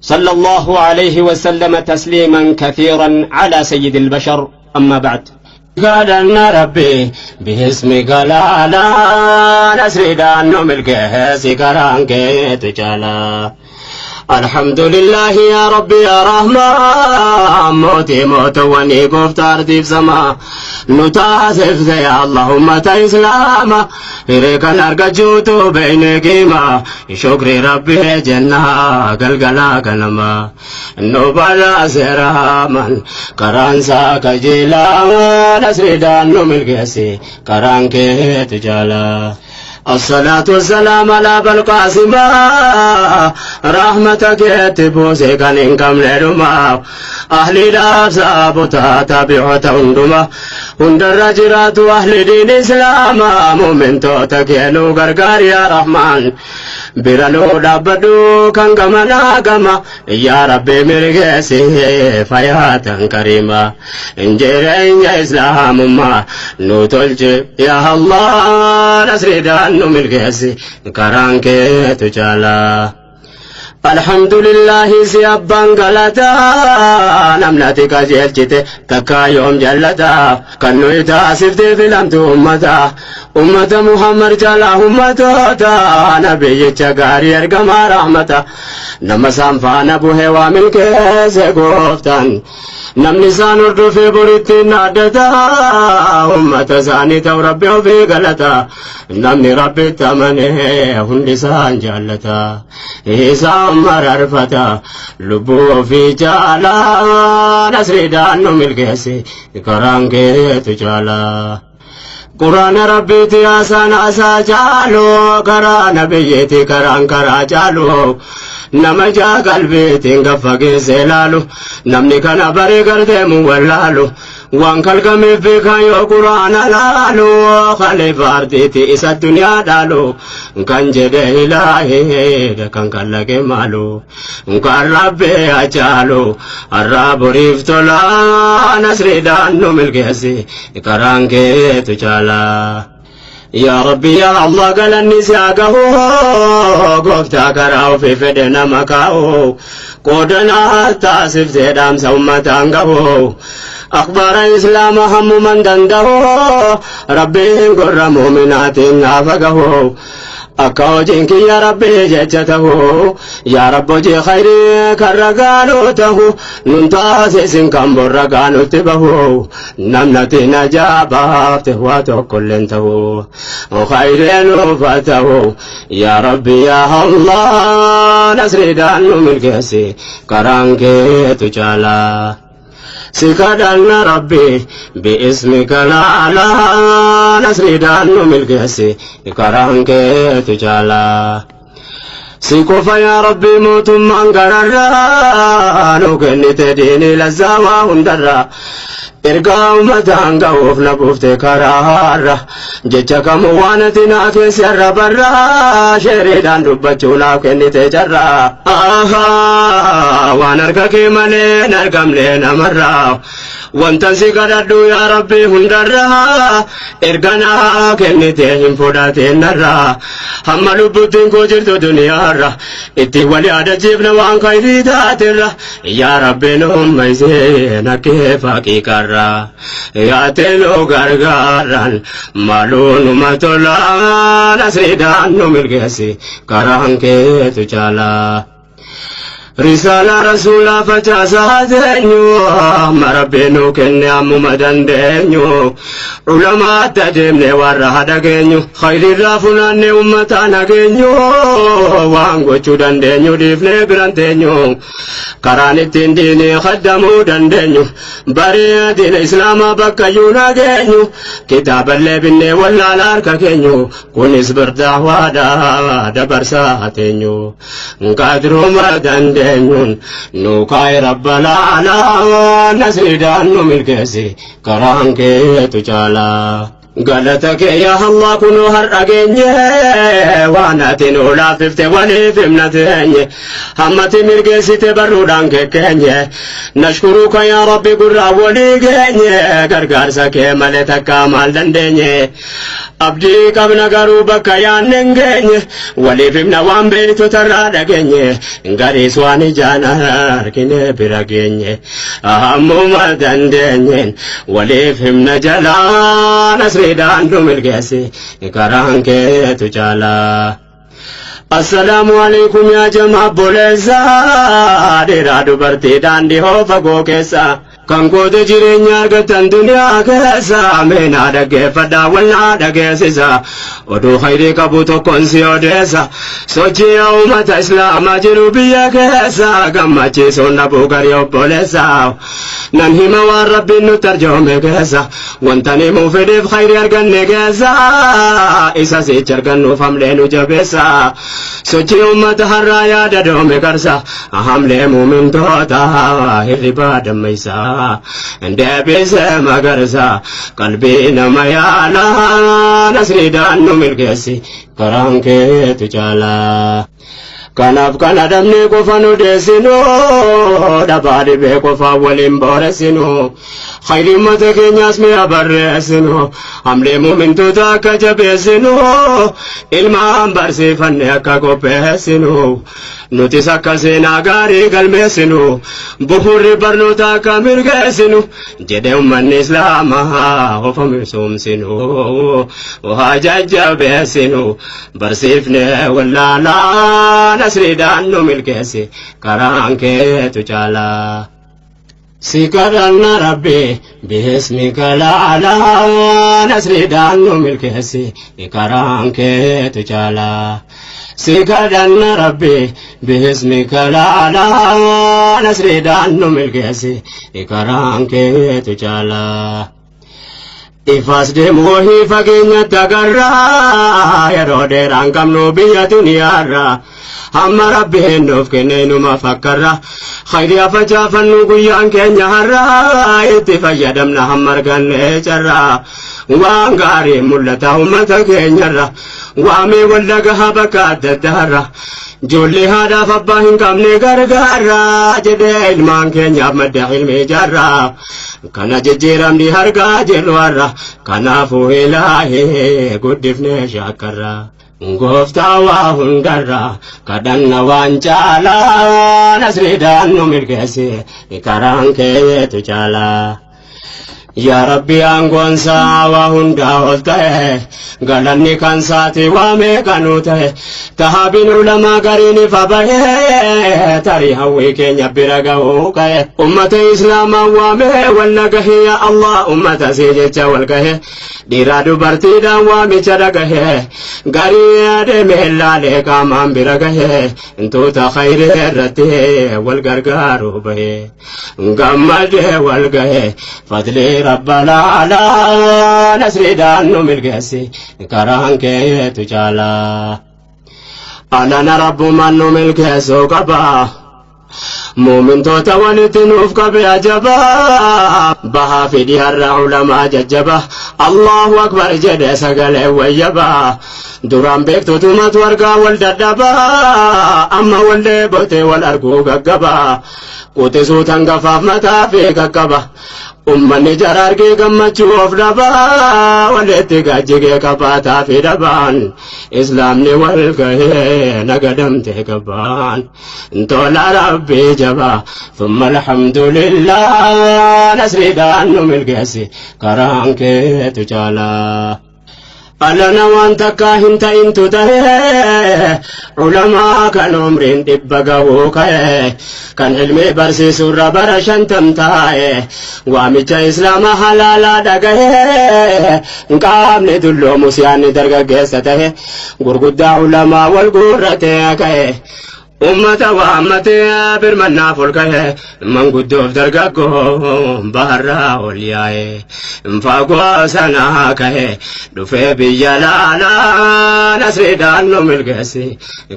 صلى الله عليه وسلم تسليما كثيرا على سيد البشر. أما بعد، قال ربي باسمك الأعلى نسردان ملكه سكران كيتجالا. الحمد لله يا ربي يا رحمن، موتي موت وني قفتار ديف سما نتاسف يا اللهم تإسلاما إريك نرجوتو بين قيمة شكر ربي جنة قلقلا كنما نبلا سراما كران ساكجيلا نسردان ملكسي كران كيتجالا. الصلاة والسلام على بالقاسم رحمتك تبوسي كان إنكم لرما أهل الأبساب تابعة هندما هند الرجرات أهل دين إسلام مؤمن توتك ينو غرغر يا رحمن برانو دابدو كان كما ناغما يا ربي مرغسي فياتا كريما انجرين يا إسلام ما نوتلج يا الله نسردان ملكسي كران كيتجالا. الحمد لله سيابان غلطا نمناتي كجلجت تكا يوم جلتا كنو يتاسفت في لمت أمتا أمة محمد جلا أمتا نبي چغاري ارغما رحمتا نما سامفانا بوهي وامل كيس گفتن نمني سان في بريت نادتا أمة ساني تو ربي في غلطا نمني ربي تمني هندي سان جلتا إيسا مررفتا لبو في جالا نسردان ملكسي كران كيتجالا. قرآن ربي تياسان أسا جالو كران نبيتي كران كرا جالو نمجا قلبي تنقفق سلالو نمني كان بري قردم ولالو وان كالقمي في كايو قرآن لالو خليف أرضيتي إسا الدنيا دالو كان جده إلهي كان كالك مالو كان ربي أجالو الرب ريفتلا نسردان ملكسي كران كيتجالا. يا ربي يا الله قال النساء قفتا كراو في فدنا مكاو قودنا تاسف زيدام سومتانغو أخبار إسلام هم من دنده ربي قر مؤمنات نافقه أكوجنك يا ربي ججته يا رب جي خيري كرقالوته ننتاسس كم برقانو تبه نمنتي نجابات واتو كل انته خير نفته يا ربي يا الله نسردان ملكسي كرانك تجالا. سكدنا ربي باسمك الأعلى نسردان ملكسي كرانك تجالا. سيكوفا يا ربي موت من قرر نوكني تديني لزاوا هندرا إرقاو مدان قوف نبوفت كرار جتشك موانتنا كسر برا شريدان ربچونا كني تجرا آها وانرقا كمالي نرقم لنا مرا وانتنسي قدردو يا ربي هندرا إرقنا كني تهم فوداتين نرا هم لبوتين كوجرتو دنيا اتي ولي عدجيبنا وان خيري تاترا يا ربي نميزينا كيف حقيقرا يا تلو غرغران مالون متولا نسيدان ملكسي كران كيتجالا. رسالة رسول فجازا دنيو مربينو كني أمو مدن دنيو علماء تدمني ورها دنيو خير الرافنا أمتنا دنيو وانغو چودن دنيو ديفني بران دنيو كراني تنديني خدمو دن دنيو بري دين إسلام بكيونا دنيو كتاب اللي بني ولا لارك كنيو كونس بردعوا دا دبرساتنيو قادرو مدن دنيون نوكاي رب العالمين نسردان ملكسي كران كيتجالا. قالتك يا الله كنو هرقيني وانا تنولا ففت ولي فمنتيني همتي مرقسي تبرودان كيكيني نشكرك يا ربي قرى ولي قيني قرقار سكي ملتك مال دنديني Abdii qabna garuu bakka yaanne hin geenye, waliif himna waan beektotarraa dhageenye, gariis waan ijaan argine bira geenye. Ammuma dandeenyeen waliif himna jalaa, nasriidhaan nu milkeessi, karaan keetu caalaa. Assalaamu alaikum yaa jamaa obboleessa, dhiiraa dubartii daandii hoo fagoo keessa, kan goote jireenya argatan duniyaa keessa, meenaa dhaggeeffadhaa, walnaa dhageessisa, oduu khayrii qabu tokkoon si odeessa. Sochii uummata islaamaa jiru biyya keessa gammachiisuun dhabuu garii obboleessa. Nan hima waan rabbiin nutti arjoome keessa, wanta himuu fedheef khayrii arganne keessa, isa sichi argannuuf hamlee nu jabeessa. Sochii uummata har'aa yaada doome qarsa, hamlee muumintoota hirribaa dammaysa, deebise magarsa, qalbii nama yaala, nasriidhaan nu milkeessi, karaan keetu caalaa. Kanaaf kana dhabnee qofa nu deessinu, dhabaa dhibee qofaa waliin booressinu, khayri uummata keenyaas mi'a barreessinu, hamlee muumintoota akka jabeessinu, ilmaan barsiifanne akka qopheessinu, nutis akka seenaa gaarii galmeessinu, bu'uurri barnoota akka mirgeessinu jedhe uummanni islaamaa ofa misoomsinu, haa jajjabeessinu, barsiifne wallaalaa, nasriidhaan nu milkeessi, karaan keetu caalaa. Si kadhanna rabbi biismika laalaa, nasriidhaan nu milkeessi, karaan keetu caalaa. Si kadhanna rabbi biismika laalaa, nasriidhaan nu milkeessi, karaan keetu caalaa. Ifaas deemu wahii fageenyatti agarraa, yeroo dheeraan qabnu biyya duniyaarraa, hamma rabbiin nuuf kenne numa fakkarra, khayri facaafannu guyyaan keenya har'aa, itti fayyadamna hamma arganne carraa. Waan gaarii mul'ata uummata keenyarra, waamee wallagaha bakka adda addaarra, ijoollee haadhaaf abbaa hin qabne gargaarra jedhee, ilmaan keenyaaf madda ilmii jaarraa, kana jijjiiramni hargaa jirru har'a, kanaafuu ilaahee guddifnee shaakkarra. Gooftaa waa hundarra kadhanna waan caalaa, nasriidhaan nu milkeessi, karaan keetu caalaa. Yaa Rabbi, aangoonsaa waa hundaa ol ta'e, galanni kan saati waa meeqanuu ta'e, tahabiin ulamaa gariin ifa bahee, tarii hawwii keenya bira ga'uu ka'e, ummata islaamaa waamee wal nagahe. Ya Allah, ummata sii jecha wal gahe, dhiiraa dubartiidhaan waamicha dhagahe, garii adeemee laalee qaamaan bira gahe, intoota khayrii irratti wal gargaaruu bahe, gammadee wal gahe, fadlii rabbalaalaa, nasriidhaan nu milkeessi, karaan keetu caalaa. Alana rabbumaan nu milkeessuu qaba. Muumintoota walitti nuuf qabe ajaba. Bahaa fi dhiharra ulamaa jajjaba. Allahu akbar jedhe sagalee wayyaba. Duraan beektotumatu argaa wal dadhaba. Amma wal dheebotee wal arguu gaggaba. Quxisuu tangafaaf mataa fi qaqqaba. Ummanni jara argee gammachuu of dhaba. Walitti gajjigee qabaataa fi dhabaan. Islaamni wal gahee nagadamtee gabbaan. Tola rabbii jaba. Thumma alhamdulillah, nasriidhaan nu milkeessi, karaan keetu caalaa. Alana waan takka hin ta'intu ta'e, ulamaa kan umriin 100 gahuu ka'e, kan ilmi barsiisurra bara 50 taa'e, waamicha islaama halaalaa dhagahe, qaamni dulloomus yaanni dargaggeessa ta'e, gurguddaa ulamaa wal guurratee ka'e. Ummata waammatee birmannaaf ol ka'e, manguddoof dargaggoo baharraa ol yaa'e, fagoo sanaa ka'e dhufee biyya laalaa, nasriidhaan nu milkeessi,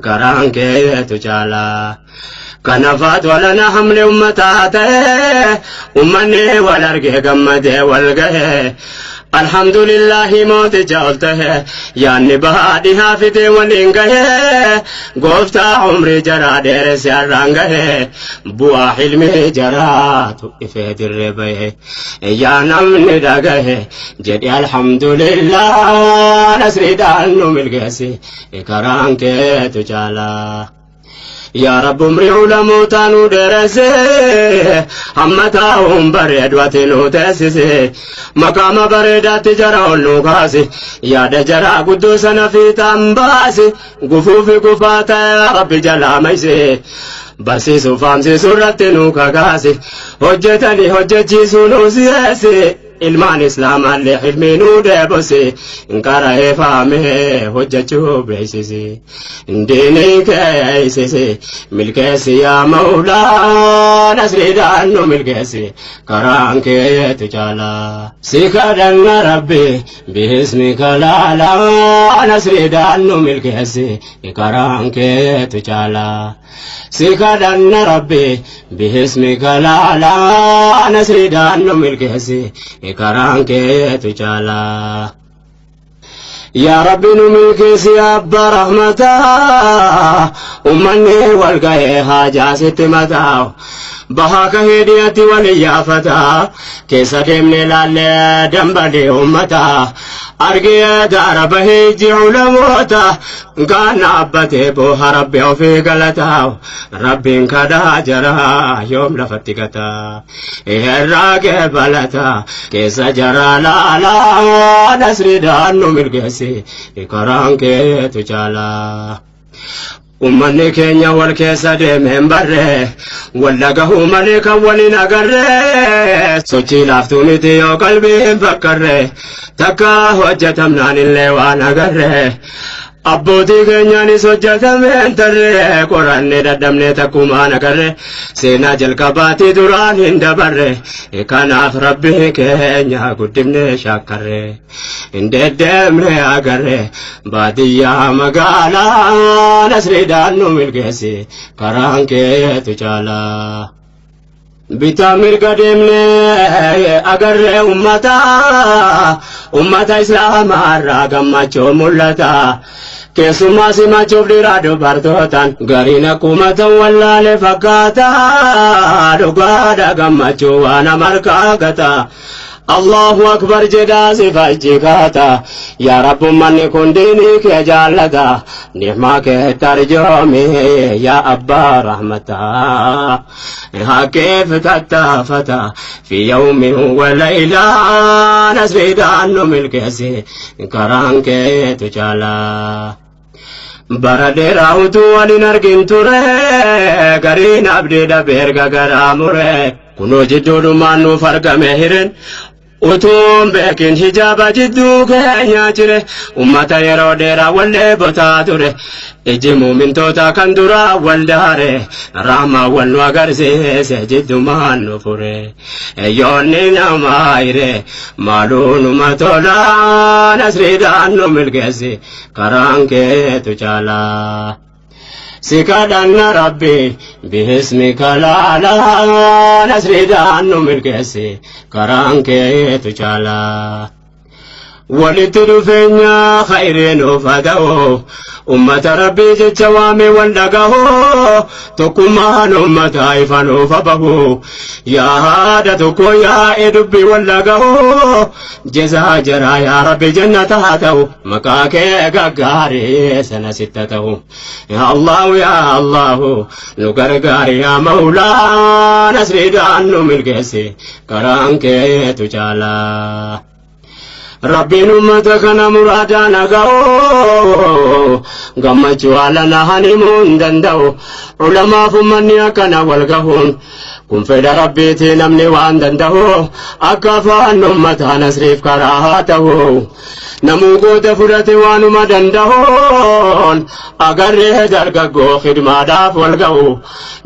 karaan keetu caalaa. Kanafaat walana hamle ummataa ta'e, ummanni wal argee gammadee wal ga'e. Alhamdulillahi mooticha ol tahe yaanni bahaa dhihaa fitee waliin gahe gooftaa umrii jaraa dheeresse har'aan gahe bu'aa hilmii jaraatu ifee dirree bahe yaa namni dhagahe jedhi alhamdulillah nasriidhaan nu milkeessi karaan keetu caalaa. Yaa Rabbi umrii ulamootaa nu dheeresse hamma taa'uun bareedu ati nu teessise maqaama bareedaatti jara ol nu kaase yaada jaraa guddoo sana fiixaan baase gufuu fi gufaa ta'e Rabbi jalaa mayse barsiisuu faamsiisuu irratti nu kakaase hojjetanii hojjechiisuu nu si'eesse ilmaan islaamaallee hilmii nu deebose qara'ee faamee hojjechuu beeksise diinii keeysise milkeessi yaa mawlaa nasriidhaan nu milkeessi karaan keetu caalaa si kadhanna rabbi biismika laalaa nasriidhaan nu milkeessi karaan keetu caalaa si kadhanna rabbi biismika laalaa nasriidhaan nu milkeessi karaan keetu caalaa. Yaa Rabbi nu milkeessi abbaa rahmataa ummanni wal ga'ee haajaa sitti mataa bahaa kahee dhiyatti wal iyyaafataa keessa deemnee laallee dambalee ummataa argee daara bahee ijji ulamoota kaan dhaabbatee booha rabbi ofii galataa rabbiin kadhaa jaraa yoom lafatti gataa irraa qeebalataa keessa jaraa laalaa nasriidhaan nu milkeessi karaan keetu caalaa. Ummanni keenya wal keessa deemeen barre wal dhagahuu malee kan waliin agarre sochii laaftuu miti yoo qalbiin fakkarre takka hojjetamnaan illee waan agarre abbootii keenyaanis hojjetameen tarre qoranne dadhabne takkumaan agarre seenaa jalqabaatii duraan hin dabarre kanaaf rabbi keenya guddifne shakkarre hin deddeemne agarre baadiyyaa magaalaa nasriidhaan nu milkeessi karaan keetu caalaa. Bitaa mirga deemne agarree ummata ummata islaamaa irraa gammachuu mul'ata. Keessumaa simachuuf dhiiraa dubartootaan gariin akkuma ta'u wallaale fakkaata dhugaadha gammachuu waan amarkaa gata. Allahu akbar jedhaa si fajjikaata yaa Rabbi ummanni kun diinii kee jaallata ni'maa kee tarjoomi yaa abbaa rahmataa haqeef tattaafata fi yawmin wa laylaa nasriidhaan nu milkeessi karaan keetu caalaa. Bara dheeraa utuu waliin argin ture gariin abdii dhabee erga garaa mure kunoo jidduudhumaan nuuf argame hireen utuun beekin hijaaba jidduu keenya jire ummata yeroo dheeraa wallee botaa ture iji muumintoota kan duraa wal daare rahmaa wal nu agarsiise jiddumaan nu fure yoonni namaa hire maaluu numa tolaa nasriidhaan nu milkeessi karaan keetu caalaa. Si kadhanna rabbi biismika laalaa nasriidhaan nu milkeessi karaan keetu caalaa. Walitti dhufeenya khayrii nuuf haa ta'u ummata rabbii jecha waame wal dhagahu tokkummaan ummata ifa nuuf haa bahu yaada tokko yaa'ee dubbii wal dhagahu jezaa jaraa yaa rabbi jannata haa ta'u maqaa kee gaggaarii sana sitta ta'u yaa Allahu yaa Allahu nu gargaari yaa Mawlaa nasriidhaan nu milkeessi karaan keetu caalaa. Rabbiin ummata kana muraadaan aga'u gammachuu haala nahan himuu hin danda'u ulamaaf ummanni akkana wal gahuun kun fedha rabbiiti namni waan danda'u akka afaan ummataa nasriif karaa haa ta'u namuu goota fudhate waanuma danda'uun agarree dargaggoo khidmaadhaaf wal ga'u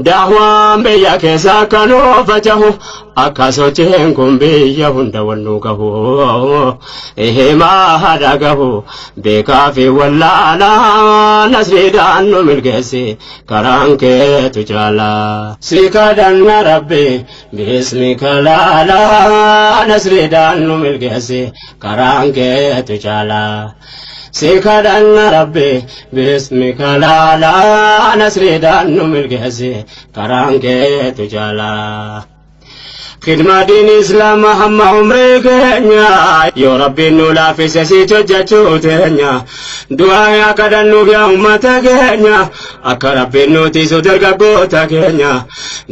daawaan biyya keessa akkanoo faca'u Akka sochiin kun biyya hunda wal nu gahu, himaa haadha gahu, beekaa fi wallaalaa nasriidhaan nu milkeessi karaan keetu caalaa. Si kadhanna Rabbi bismika laalaa nasriidhaan nu milkeessi karaan keetu caalaa. Si kadhanna Rabbi bismika laalaa nasriidhaan nu milkeessi karaan keetu caalaa. Khidmaa diin Islaamaa hamma umrii keenya yoo Rabbiin nu laaffise siit hojjechuu teenya du'aa yaa kadhannuuf yaa ummata keenya akka Rabbiin nu tiisu dargaggoota keenya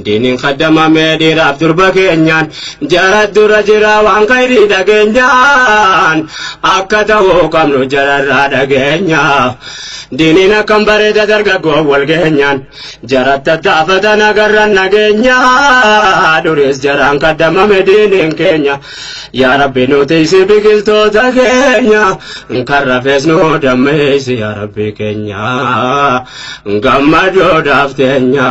diiniin kaddamamee dhiiraaf durba keenyaan jara dura jira waan khayrii dhageenyaan akka ta'uu qabnu jararraa dhageenya diiniin akkam bareeda dargaggoo wal geenyaan jara tattaafatan agarran nageenya duris jaraan kaddamame diiniin keenya yaa Rabbi nu tiisi biqiltoota keenya kan rafees nu dammeessi yaa Rabbi keenya gammadoodhaaf teenya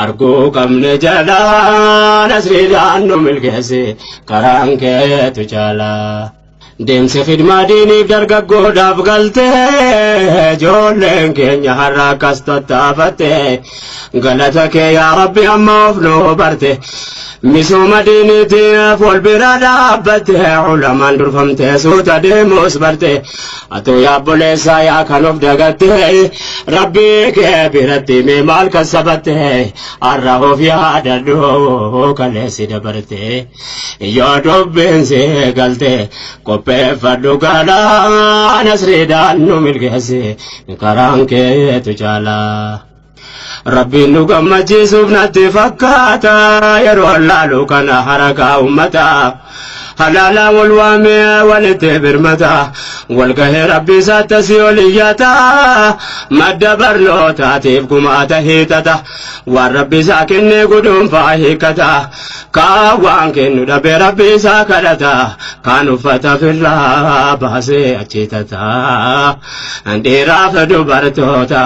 arguu qabne jalaa nasriidhaan nu milkeessi karaan keetu caalaa. Deemsi khidmaa diiniif dargaggoodhaaf galtee ijoolleen keenya har'a akkas tattaafatte galata kee yaa Rabbi amma of nuu barte misooma diiniitiif wal bira dhaabbatte ulamaan durfamtee suuta deemuus barte atoo yaa obboleessaa yaa kan of dagatte Rabbii kee biratti mee maal kassabatte har'a of yaadadhu kaleessi dabarte yoo dubbiin si galte qopheeffadhu galaa nasriidhaan nu milkeessi karaan keetu caalaa. Rabbiin nu gammachiisuuf natti fakkaata yeroo laalu kana harakaa uummataa. Halaalaa wal waamee walitti birmata wal gahee Rabbi isaatti asii ol iyyata madda barnootaatiif gumaata hiixata waan Rabbi isaa kennee guduunfaa hiikkata kaan waan kennu dhabee Rabbi isaa kadhata kaan uffata firraa baasee achiitata dhiiraaf dubartoota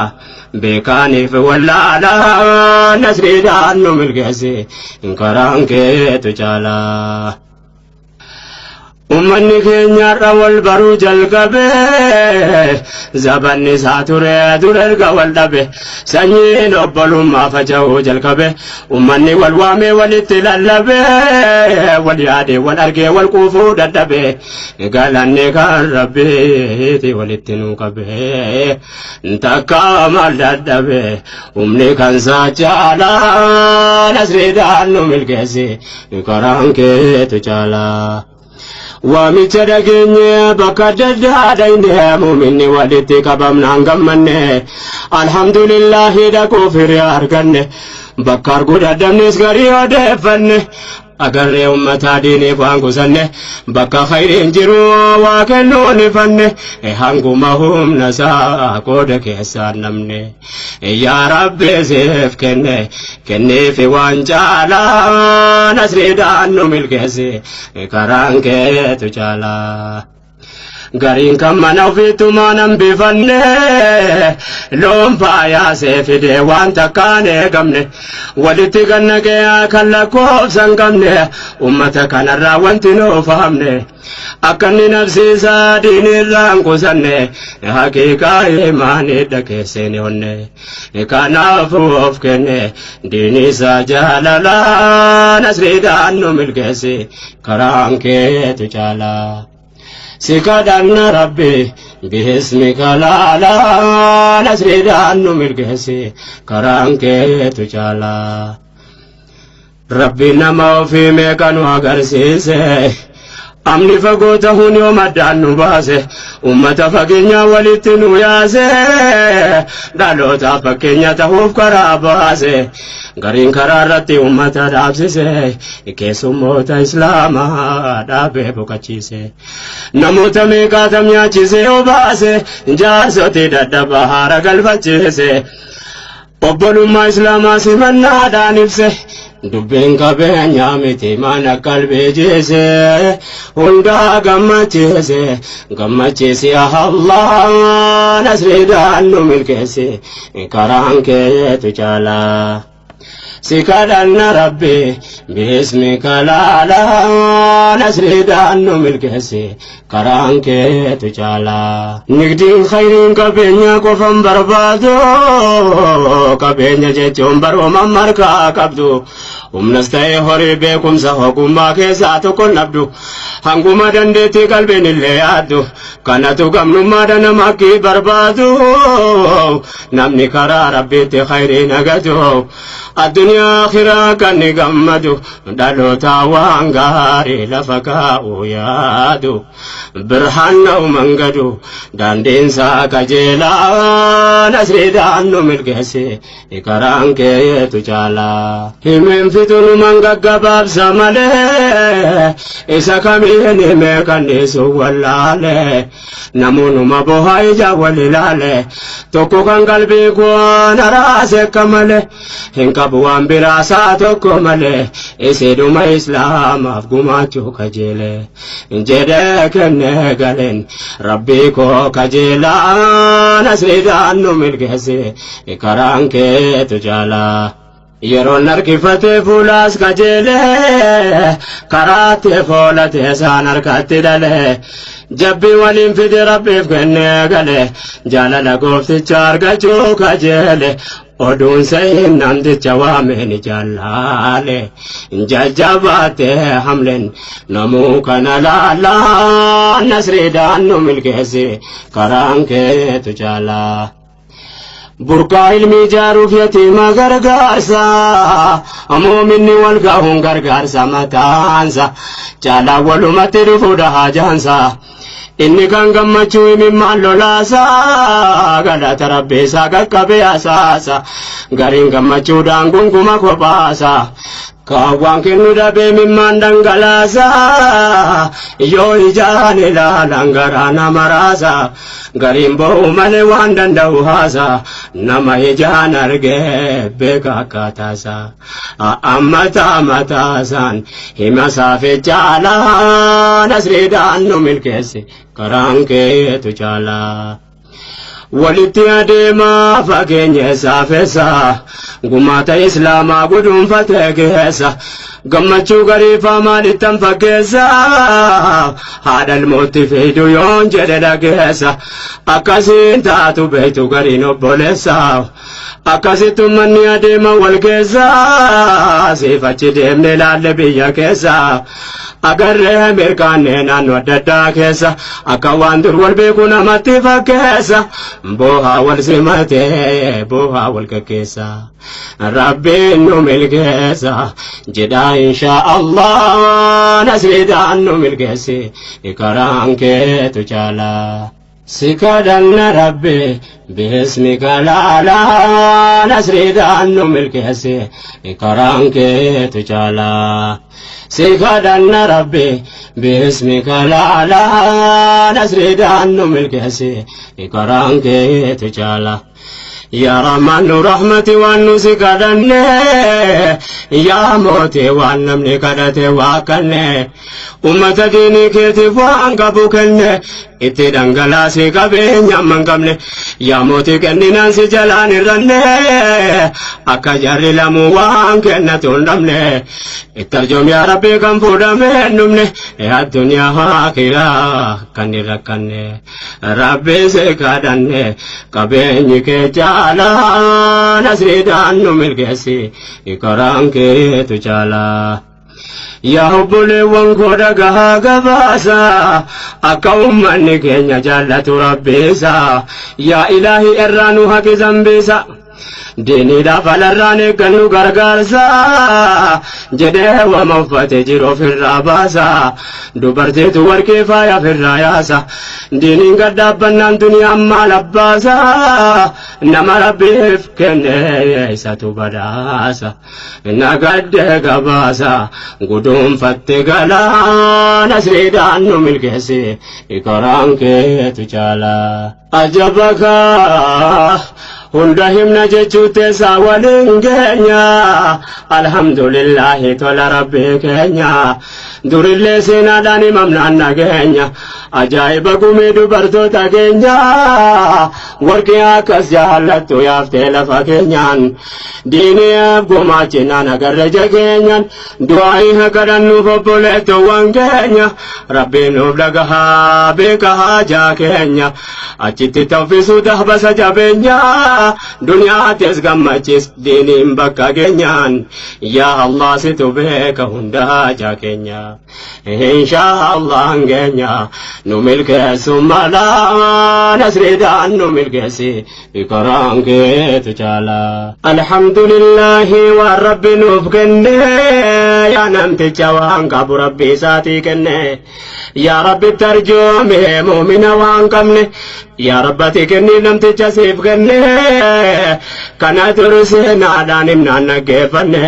beekaaniif wallaalaa nasriidhaan nu milkeessi karaan keetu caalaa. Ummanni keenya har'a wal baruu jalqabe zabanni isaa ture dur erga wal dhabe sanyiin obbolummaa faca'uu jalqabe ummanni wal waamee walitti lallabe wal yaade wal argee wal quufuu dadhabe galanni kan Rabbiiti walitti nu qabe takka maal dadhabe humni kan isaa caalaa nasriidhaan nu milkeessi karaan keetu caalaa. Waamicha dhageenye bakka adda addaa dhayne muuminni walitti qabamnaan gammanne alhamdulillahi dhaquuf hiree arganne bakka arguu dadhabnes garii odeeffanne agarree ummataa diiniif waan kusanne bakka khayriin jiru waa kennuun ifanne hanguma humna isaa qooda keessaan namne yaa Rabbi siif kenne kenniifi waan caalaa nasriidhaan nu milkeessi karaan keetu caalaa. Gariin kan mana ofiittumaan hambifanne loon faayaasee fidee waan takkaan eegamne walitti gannaqee kan lakkoofsa hin qabne ummata kanarraa wanti nuuf hamne akka inni nafsiisaa diinirraa hin qusanne haqiiqaa imaanii dhageesseen onne kanaafuu of kenne diinisaa jaalalaa nasriidhaan nu milkeessi karaan keetu caalaa. Si kadhanna Rabbi bismika laalaa nasriidhaan nu milkeessi karaan keetu caalaa. Rabbi nama ofii meeqa nu agarsiise amni fagoo ta'uun yoo maddaan nu baase ummata fageenyaa walitti nu yaase dhalootaaf fakkeenya ta'uuf karaa baase gariin karaa irratti ummata dhaabsise keessummoota islaamaa dhaabee boqachiise namoota meeqaatam nyaachisee obaase jaarsoti dadhabaa haara galfachiise obbolummaa islaamaa simannaadhaan ibse dubbiin qabeenyaa miti mana qalbii jeese hundaa gammachiise gammachiisi Allah nasriidhaan nu milkeessi karaan keetu caalaa. Si kadhanna Rabbi bismika laalaa nasriidhaan nu milkeessi karaan keetu caalaa. Nigdiin khayriin qabeenya qofan barbaadu qabeenya jechuun barooma markaa qabdu. Humnas ta'ee horii beekumsa ogummaa keessaa tokko nabdu hanguma dandeettii qalbiin illee yaaddu kanatu gamnummaadha nama akki barbaadu namni karaa rabbiitti khayrii nagatu addunyaa akhiraa kan ni gammadu dhaloota waan gaarii lafa kaa'u yaadu birhaan na'u mangadu daandiinsaa qajeelaa nasriidhaan nu milkeessi karaan keetu caalaa. Himeen fitunuman gaggabaabsa malee isa kamiin himee kanniisu wallaale namoonnuma bohaa ija wal ilaale tokko kan qalbii koon araase akka malee hin qabu waan biraasaa tokko malee isidhuma islaamaaf gumaachuu kajeele jedhee kennee galeen rabbii koo kajeelaa nasriidhaan nu milkeessi karaan keetu caalaa. Yeroon harkifatee fuulaas kajeelee karaatti foolatee isaan harkatti dhalee jabbii waliin fide rabbiif kennee galee jaalala goofticha argachuu kajeele oduun sa'iin namticha waameen jallaale jajjabaatee hamleen namuu kana laalaa nasriidhaan nu milkeessi karaan keetu caalaa. Burqaa ilmi ijaaruuf yatiima gargaarsa muuminni wal gahuun gargaarsa mataansa caalaa walumatti dhufuudha haajaansa inni kan gammachuu imimmaan lolaasa galata rabbiisaa qaqqabee asaasa gariin gammachuudhaan gunguma kophaasa kaawwaan kennu dhabee mimmaan dhangalaasa yoo ijaan ilaalan garaa nama raasa gariin bo'u malee waan danda'u haasa nama ijaan argee beeka akkaataasa ammataa mataasaan hima saafe caalaa nasriidhaan nu milkeessi karaan keetu caalaa. Walitti adeemaa fageenya isaa feessa gumaata islaamaa guduunfatee keessa gammachuu gariifaa maalittan fakkeessa haadha ilmootti fiidu yoon jedhe dhageessa akkasiin taatu beektu gariin obboleessa akkasitti ummanni adeema wal keessa siif achi deemne ilaalle biyya keessa agarree mirkaannee naannoo adda addaa keessa akka waan dur wal beeku namatti fakkeessa boohaa wal simatee boohaa wal gaggeessa rabbiin nu milkeessa jedhaa inshaa Allah nasriidhaan nu milkeessi karaan keetu caalaa. Si kadhanna Rabbi bismika laalaa nasriidhaan nu milkeessi karaan keetu caalaa. Si kadhanna Rabbi bismika laalaa nasriidhaan nu milkeessi karaan keetu caalaa. Yaa Rahmaan nu rahmati waan nu si kadhanne yaa mootii waan namni kadhate waa kanne ummata diinii keetiif waan qabu kenne itti dhangalaasii qabeenya amma hin qabne yaa mootii kenninaan si jalaan irranne akka jarri lamuu waan kennatu hin dhabne itti arjoom yaa Rabbii kan fuudhame hin dhumne addunyaa akiraa kan hin rakkanne Rabbii si kadhanne qabeenyi kee caalaa nasriidhaan nu milkeessi karaan keetu caalaa. Yaa obboleewwan koo dhagahaa gabaasa akka ummanni keenya jaallatu rabbiisa yaa ilaahi irraa nu haqi zambiisa diiniidhaaf alarraan eeggannu gargaarsa jedhee wama uffate jiru ofirraa baasa dubartiitu warqii faaya ofirraa yaasa diiniin gad dhaabbannaan duniyaan maal abbaasa nama rabbiif kenne isatu badhaasa nagadde gabaasa guduunfatte galaa nasriidhaan nu milkeessi karaan keetu caalaa. Ajabaka Hunda himna jechuu teessaa waliin geenya. Alhamdulillahi tola rabbii keenya. Durillee seenaadhaan himamnaan nageenya. Ajaa'iba gumii dubartoota keenya. Warqii akkas jaallattu yaaftee lafa keenyaan. Diiniif gumaachinaan agarre jageenyaan. Du'aayi kadhannuuf obboleettuwwan keenya. Rabbiin nuuf dhagahaa beeka haajaa keenya. Achitti tawfisuu dahbasa jabeenya. Duniyaattis gammachiis diiniin bakka keenyaan. Yaa Allah situ beeka hunda haajaa keenya. Inshaa Allah keenya nu milkeessu mala nasriidhaan nu milkeessi karaan keetu caala. Alhamdulillahi waan rabbi nuuf kenne yaa namticha waan qabu rabbi isaatii kenne. Yaa rabbi tarjoome muumina waan qabne yaa rabbati kenni namticha siif kenne kana turseenaadhaan himnaan dhaggeeffanne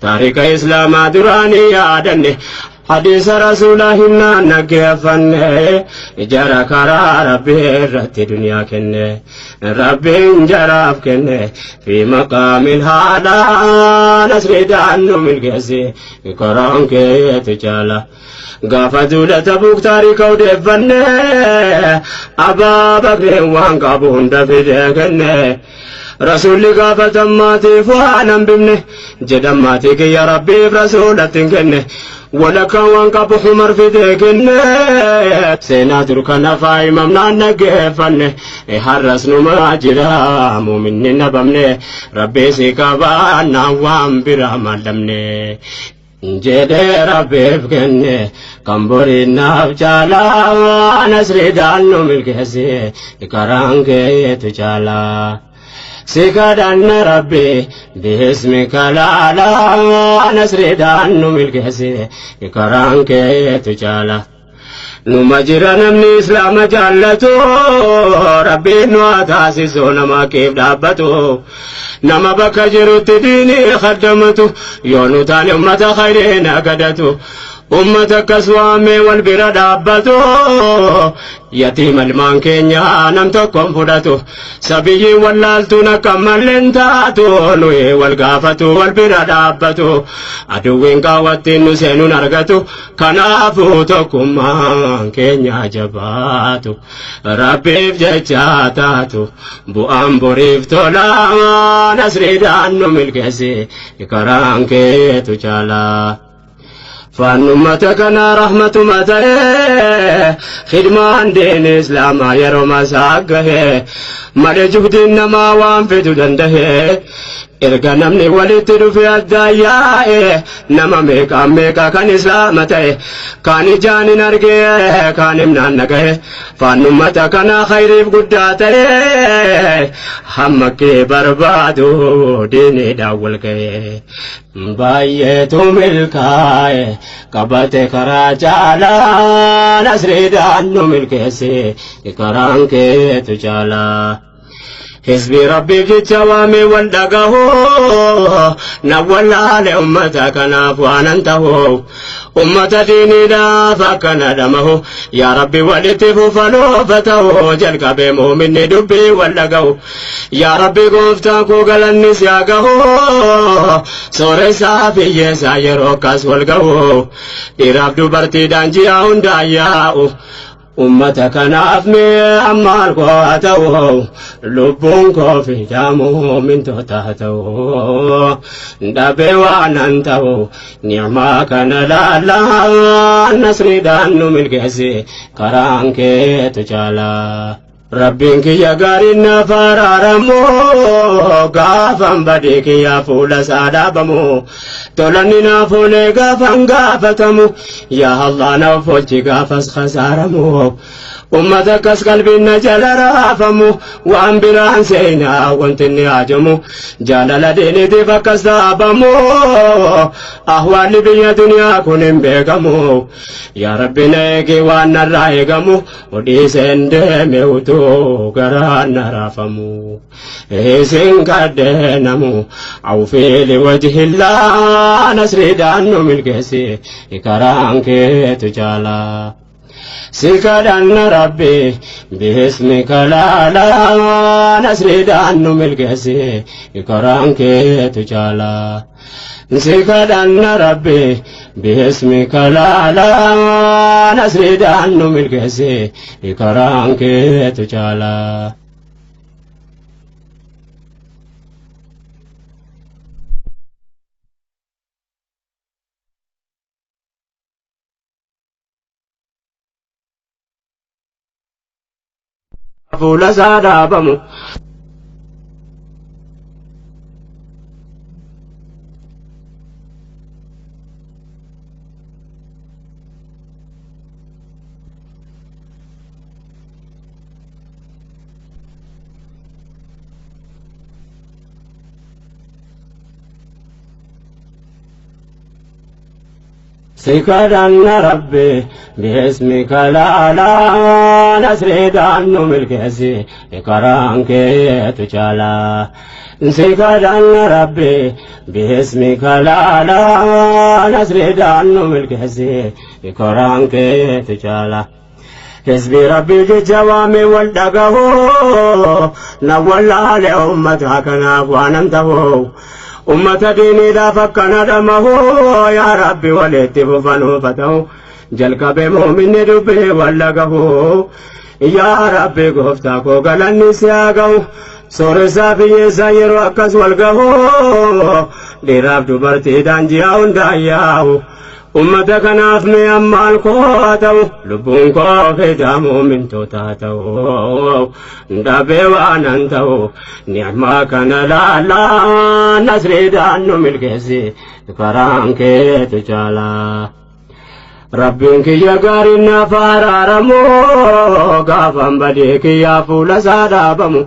taarika islaamaa duraanii yaadanne hadiisa rasuulaa himnaan dhaggeeffanne jara karaa rabbii irratti duniyaa kenne rabbiin jaraaf kenne fi maqaamin haadhaa nasriidhaan nu milkeessi karaan keetu caala. Gaafa duula Tabuuk taarika odeeffanne Abaa Bakreen waan qabu hunda fidee kenne. Rasuulli gaafatan maatiif waan hambifne jedhan maatii kiyya rabbiif rasuulatti hin kenne. Walakkaan waan qabu Umar fidee kenne. Seenaa dur kana faayimamnaan dhaggeeffanne har'as numa jira muuminni nabamne rabbii si qabaannaan waan biraa maallamne. Jedhee rabbiif kenne kan boriinaaf caalaa nasriidhaan nu milkeessi karaan keetu caalaa. Si kadhanna rabbi biismika laalaa nasriidhaan nu milkeessi karaan keetu caalaa. Numa jira namni islaama jaallatu rabbiin nu haa taasisu nama keef dhaabbatu. Nama bakka jirutti diinii khaddamatu yoo nu taane ummata khayriin agadatu. Ummata akkas waamee wal bira dhaabbatu yatiima ilmaan keenya nam tokkoon fudhatu sabiyyiin wallaaltuun akka malleen taatu nuyi wal gaafatu wal bira dhaabbatu aduwwiin qaawwattiin nu seenuun argatu kanaafuu tokkummaan keenya jabaatu rabbiif jecha taatu bu'aan boriif tola nasriidhaan nu milkeessi karaan keetu caalaa. Faannummata kana rahmatuma ta'e khidmaan diin islaamaa yeroo masaa gahe malee juhdiin namaa waan fidu danda'e erga namni walitti dhufe addaan yaa'e nama meeqaan meeqa kan islaama ta'e kaan ijaan hin argee kaan himnaan dhagahe faannummata kana khayriif guddaa ta'e hamma kee barbaadu diiniidhaan wal ga'e. Baay'eetu milkaa'e qabate karaa caalaa nasriidhaan nu milkeessi karaan keetu caalaa. Hizbi rabbiif jecha waamee wal dhagahu na wallaale ummata kanaaf waanan tahu ummata diiniidhaaf akkana dhamahu yaa rabbi walitti fufanoofa ta'u jalqabee muuminni dubbii wal dhagahu yaa rabbi gooftaa koo galannis yaa gahu sooressaa fi hiyyeessaa yeroo akkas wal gahu dhiiraaf dubartiidhaan ji'a hundaa yaa'u. Ummata kanaaf mee ammaal koo haa ta'u lubbuun koo fidaamu mintoota haa ta'u dhabee waan an ta'u ni'maa kana laalaa nasriidhaan nu milkeessi karaan keetu caalaa. Rabbiin kiyya gaariin naaf araaramu gaafan badii kiyya fuula isaa dhaabamu tolanni naaf oolee gaafan gaafatamu yaa Allah naaf oolchi gaafas khasaaramu ummata akkas qalbiin na jala raafamu waan biraan seenaa wanti inni haajamu jaalala diiniitiif akkas dhaabamu ahwaalli biyya duniyaa kun hin beekamu yaa rabbi na eegi waan narraa eegamu odhiiseen deeme utuu garaan na raafamu isin kadheenamu awfiili wajhillaa nasriidhaan nu milkeessi karaan keetu caalaa. Si kadhanna Rabbi biismika laalaa nasriidhaan nu milkeessi karaan keetu caalaa. Si kadhanna Rabbi biismika laalaa nasriidhaan nu milkeessi karaan keetu caalaa. Fuula isaa dhaabamu. Si kadhanna Rabbi biismika laalaa nasriidhaan nu milkeessi karaan keetu caalaa. Si kadhanna Rabbi biismika laalaa nasriidhaan nu milkeessi karaan keetu caalaa. Hizbi Rabbii jecha waamee wal dhagahoo na wallaale ummata kanaaf waanan ta'uu. Ummata diiniidhaaf akkana dhamahoo yaa Rabbi walitti fufanuufa ta'u jalqabe muuminni dubbii wal dhagahoo yaa Rabbi gooftaa koo galanni si haa ga'u sooressaa fi hiyyeessaa yeroo akkas wal gahoo dhiiraaf dubartiidhaan ji'a hundaan yaa'u. Ummata kanaaf mee ammaan koo haa ta'u lubbuun koo fidaa muumintoota haa ta'u dhabee waanan ta'u ni'maa kana laalaa nasriidhaan nu milkeessi karaan keetu caalaa. Rabbiin kiyya gaariin naaf araaramu gaafan badee kiyyaa fuula isaa dhaabamu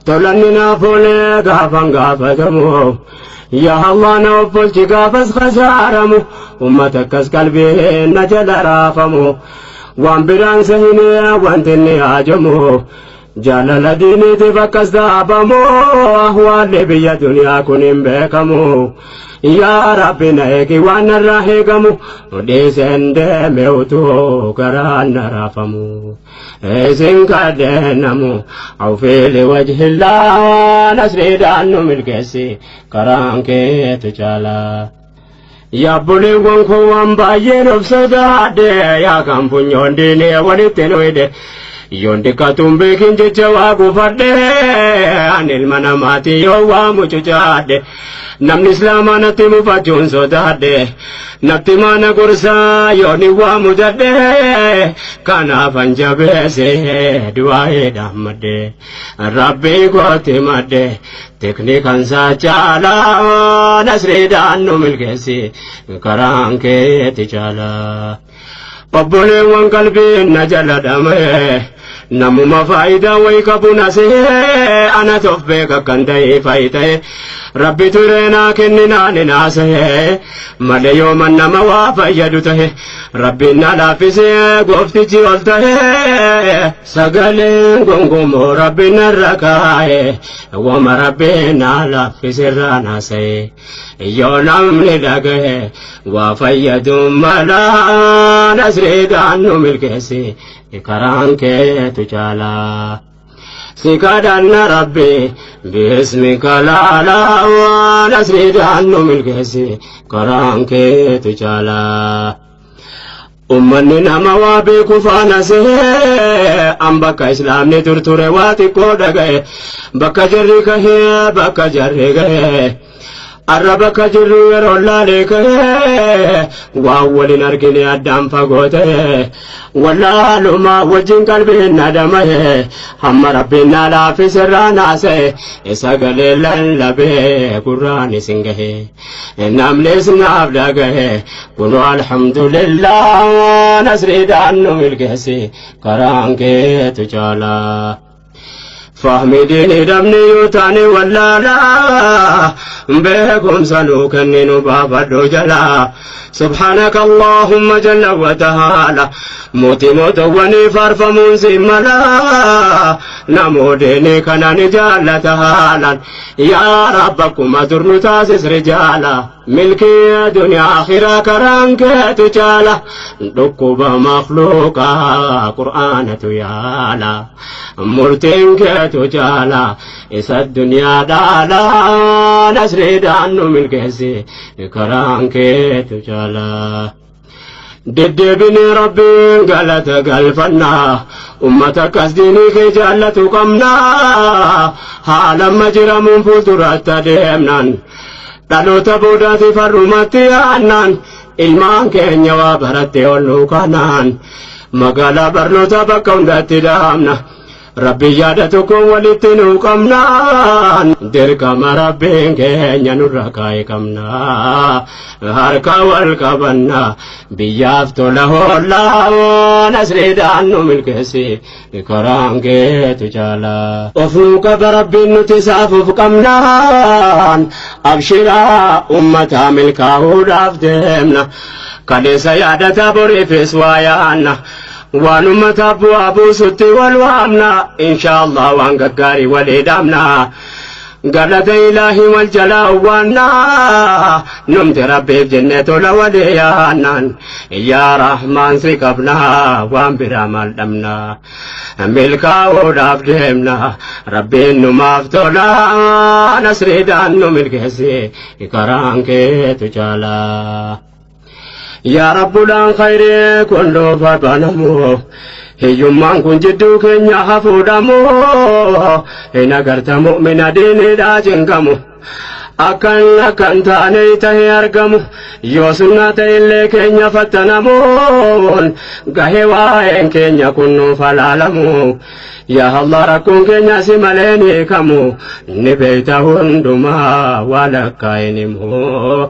tolanni naaf oolee gaafan gaafatamu. Yaa Allah na obbolchi gaafas khasaaramu ummata akkas qalbiin na jala raafamu waan biraan sahinee wanti inni haajamu jaalala diiniitiif akkas dhaabamu ahwaalli biyya duniyaa kun hin beekamu. Yaa Rabbi na eegi waan narraa eegamu dhiiseen deeme utuu garaan na raafamu. Isin kadheenamu awfiili wajhillaa nasriidhaan nu milkeessi karaan keetu caalaa. Yaabboleewwan koo waan baay'een of sodaadhe yaa kan funyoon diinee walitti nu hidhe. Yoon diqqatuun beekin jecha waa gufadhe ani ilma namaati yoo waa mucucaadhe. Namni islaamaa natti mufachuun sodaadhe natti maana gorsaa yoon hin waa mudadhe kanaaf an jabeesse du'aayeedhaan madde Rabbii kootti madde teknikan isaa caalaa nasriidhaan nu milkeessi karaan keetti caalaa. Obboleewwan qalbiin na jala dhame namuma faayidaa wayi qabu na se'ee ana tof beeka kan ta'e faayita'e Rabbi turee naa kenninaan hin haasa'e malee yooman nama waa fayyadu ta'e Rabbiin na laaffisee gooftichi ol ta'e sagaleen gongomoo Rabbiin narra kaa'e wama Rabbiin na laaffise irraa naasa'e yoo namni dhaga'e waa fayyadu mala nasriidhaan nu milkeessi karaan keetu caalaa. Si kadhanna Rabbi biismika laalaa nasriidhaan nu milkeessi karaan keetu caalaa. Ummanni nama waa beeku faana sehee an bakka islaamni turture waa xiqqoo dhaga'e bakka jarri kahee bakka jarri ga'e arra bakka jirru yeroo laalee kahee waan walin argine addaan fagoo ta'e wallaaluma wajjin qalbiin na dhama'e hamma Rabbiin na laaffise irraa naasa'e sagalee lallabee gurraan isin gahe namnis naaf dhagahe kunoo alhamdulillah nasriidhaan nu milkeessi karaan keetu caalaa. Fahmi diinii dhabni yoo taane wallaalaa beekumsa nuu kenninu baafadhu jalaa. سبحانك اللهم جل وتعالى موتي موتواني فارفمون سملا نموديني كان نجالة هالا يا ربكم درن تاسس رجالا. Milkii duniyaa akhiraa karaan keetu caala. Dhukkuba makhluuqaa qur'aanatu yaala. Murtiin keetu caala isa duniyaa dhaala. Nasriidhaan nu milkeessi karaan keetu caala. Deddeebinee Rabbiin galata galfannaa, ummata akkas diinii kee jaallatu qabnaa. Haala amma jiramuun fuulduratti adeemnaan, dhaloota boodaatiif har'umatti yaannaan, ilmaan keenya waa baratte ol nu kanaan, magaalaa barnoota bakka hundatti dhaabna. Rabbi yaada tokkoon walitti nu qabnaan, dirqama Rabbiin keenya nurra kaa'e qabna. Harka wal qabanna, biyyaaf tola hoollaa. Nasriidhaan nu milkeessi, karaan keetu caala. Of nu qaba Rabbiin, nuti saafuuf qabnaan, abshiraa ummataa, milkaa'uudhaaf deemna. Kaleessa yaadata, boriifis waa yaanna. Waan ummataaf bu'aa buusutti wal waamna, inshaallah waan gaggaarii walii dhaamna. Galata Ilaahii wal jalaa waanna, numti Rabbiif jenne tola walii yaannaan. Yaa Rahmaan, si qabna, waan biraa maal dhabna? Milkaa'uudhaaf deemna, Rabbiin numaaf tola. Nasriidhaan nu milkeessi, karaan keetu caala. Yaa Rabbulaan, khayrii kun nuuf banamu, hiyyummaan kun jidduu keenya hafuudhamu. Hin agarta mu'mina diiniidhaa cinqamu, akkan akkan taane tahee argamu. Yoo sunnaa ta'ellee keenya fattanamuun gahee, waa'een keenya kun nuuf halaalamu. Yaa Allah, rakkoon keenya si malee ni kamu, ni beeyta hundumaa, waa lakkaa'inimu.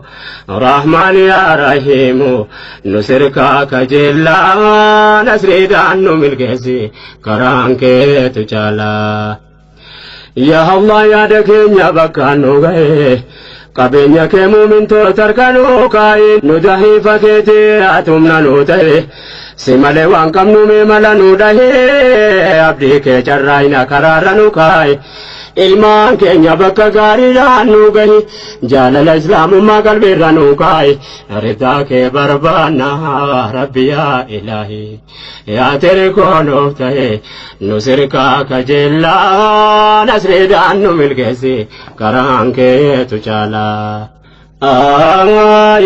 Rahmaan, yaa Rahiimu, nu sirkaa kajeellaa. Nasriidhaan nu milkeessi, karaan keetu caalaa. Yaa Allah, yaada keenya bakka nu gahe, qabeenya kee muumintoota harka nu kaa'i. Nu dahiifa keetii atumna nu ta'e, si malee waan qabnu mee mala nu dhahee. Abdii kee carraayina karaarra nu kaa'i, ilmaan keenya bakka gaariidhaan nu gahi, jaalala Islaamummaa qalbiirra nu kaa'i. Ridaa kee barbaanna, Rabbi yaa Ilaahi, yaa tirkoo ta'e, nu sirkaa kajeellaa. Nasriidhaan nu milkeessi, karaan keetu caalaa.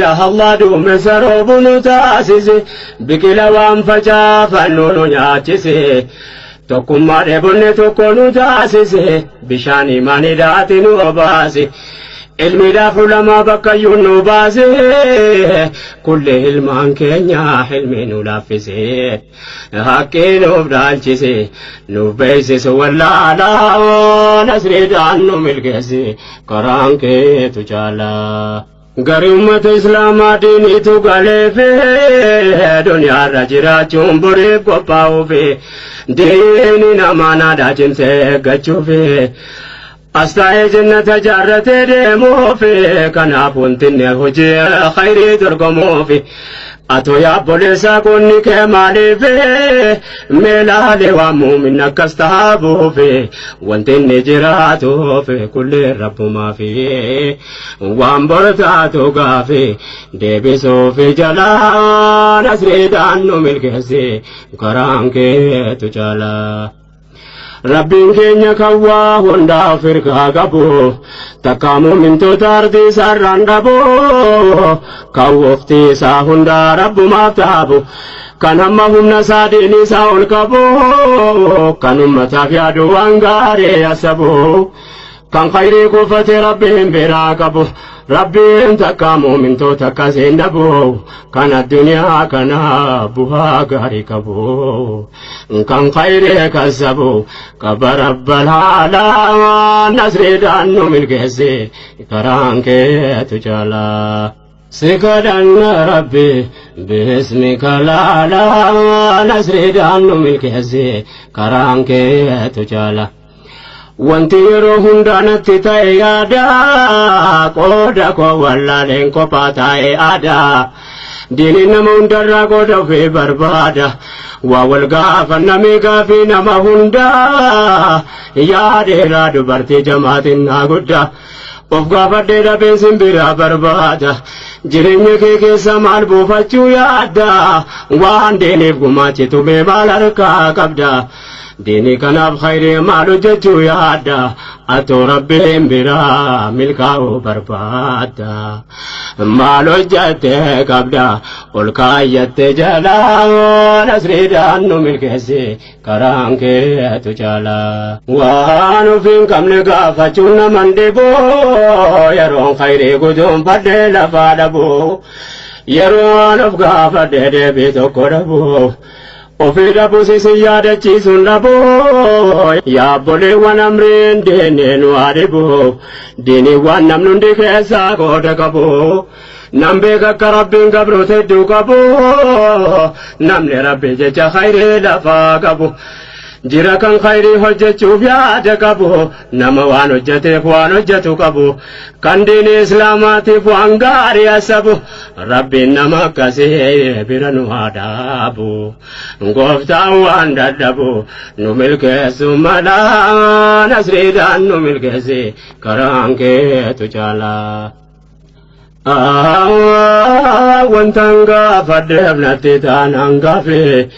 Yaa Allah, duumessa roobu nu taasise, biqila waan facaafannu nu nyaachise, tokkummaa dheebonne tokko nu taasise, bishaan imaaniidhaati nu obaase, ilmiidhaaf ulamaa bakkayyuu nu baase, kullee ilmaan keenya ilmi nu laaffise, haqqii nuuf dhaalchise, nuuf beeksise wallaalaa. Nasriidhaan nu milkeesse, karaan keetu caalaa. Gari ummata Islaamaa diiniitu galeefe, duniyaarra jiraachuun boriif qophaa'uufi, diini namaa naadhaa cimsee eeggachuufi, as taa'ee jannata jaarratee deemuufi. Kanaaf wantinni hojii khayrii dorgomuufi. Atoo yaabboleessaa, qonni kee maaliif meelaalee waan muumin akkas taabuufi? Wanti inni jiraatuuf kullee Rabbumaafi, waan bortaatu gaafi deebisuufi jalaa. Nasriidhaan nu milkeessi, karaan keetu caalaa. Rabbiin keenya kan waa hundaaf hirkaa qabu, takka muumintoota ardii isaarraan dhabu, kan waqtii isaa hundaa Rabbumaaf taabu, kan hamma humna isaa diinii isaa ol qabu, kan ummataaf yaadu waan gaarii asabu, kan khayrii kuufate Rabbiin biraa qabu. Rabbiin takka muumintoota akkasiin dhabu, kan addunyaa kana bu'aa gaarii qabu, kan khayrii kasabu qaba. Rabbal haalaa, nasriidhaan nu milkeessi, karaan keetu caalaa. Si kadhanna Rabbi, bismika laalaa, nasriidhaan nu milkeessi, karaan keetu caala. Wanti yeroo hundaa natti ta'e yaada, qooda koo wallaaleen kophaa taa'e aadaa. Diiniin nama hundarraa qooda ofii barbaada. Waa wal gaafannamee gaafii nama hundaa. Yaa dheeraa, dubartii, jamaatiin naa guddaa. Of gaafadhee dhabeen simbiraa barbaada. Jireenya kee keessa maal buufachuu yaadda? Waan diiniif gumaachitu mee maal harkaa qabda? Diinii kanaaf khayrii maal hojjechuu yaadda? Atoo Rabbiin biraa milkaa'uu barbaadda. Maal hojjattee qabda? Ol kaayyattee jalaa nasriidhaan nu milkeessi karaan keetu caalaa. Waan ofii hin qabne gaafachuun naman dhibu, yeroon khayrii guduunfadhee lafaa dhabu, yeroon of gaafadhee deebii tokko dhabu. Ofii dhabus isin yaadachiisuun dhabu, yaabboleewwan amriin diinii nu haa dhibu, diinii waan namni hundi keessaa qooda qabu. Nam beeka akka Rabbiin gabroota hedduu qabu, namni Rabbi jecha khayrii lafaa qabu. Jira kan khayrii hojjechuuf yaada qabu, nama waan hojjeteef waan hojjetu qabu, kan diinii Islaamaatiif waan gaarii asabu. Rabbiin nama akkasii bira nu haa dhaabu. Gooftaan waan dadhabu nu milkeessu mala, nasriidhaan nu milkeessi karaan keetu caalaa. Wantan gaafadheef natti taanaan gaafe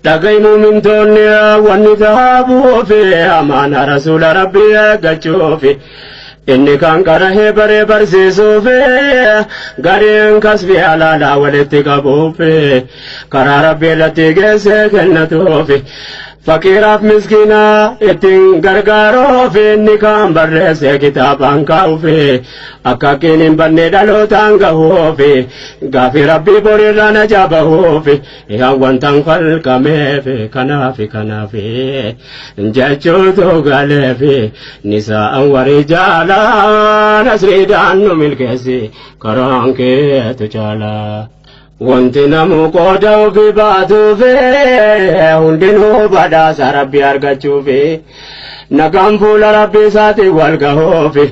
dhaga'i muumintoonni, wanni taabuufi amaana rasuula Rabbii eeggachuufi. Inni kan qarahee baree barsiisuufi, gariin kasbii halaalaa walitti qabuufi, karaa Rabbii irratti geessee kennatuufi, faqiiraaf miskiinaa ittiin gargaaruufi, inni kan barreessee kitaabaan kaa'uufi, akka akkiin hin banne dhalootaan gahuufi, gaafii Rabbii boriirraa najaa bahuufi, yaa wantan kalqameefi kanaafi kanaafi jechuutu galeefi. Nisaa'an warii jaalaa nasriidhaan nu milkeessi karaan keetu caalaa. Wanti namu qooda ofii baatuufi, hundinuu badhaasa Rabbii argachuufi, nagaan fuula Rabbii isaatiin wal gahuufi,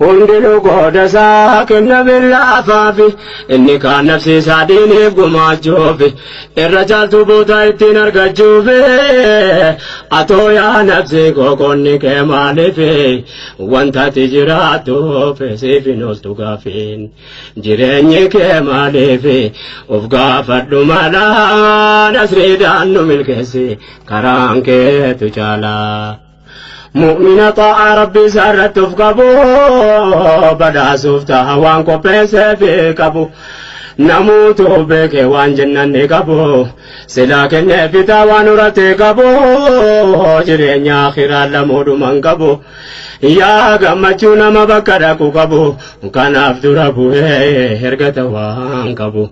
hundinuu qooda isaa kenname laafaafi, inni kaan nafsi isaa diiniif gumaachuufi, irra caaltuu bootaa ittiin argachuufi. Atoo yaa nafsi qoqonni kee maaliifi? Wanta ati jiraattuuf siif hin ooltu gaafiin. Jireenyi kee maaliifi? Of gaafadhu mala, nasriidhaan nu milkeessi karaan keetu caalaa. Mu'mina xaa'aa Rabbii isaa irratti of qabu badhaasuuf ta'a waan qopheesseefi qabu. Namuutu beekee waan jennan ni qabu. Silaa kennee fitaa waan horatee qabu. Jireenya akhiraa lamuudhuman qabu. Yaa gammachuu nama bakka dhaqu qabu. Kanaaf dura bu'ee ergata waan qabu.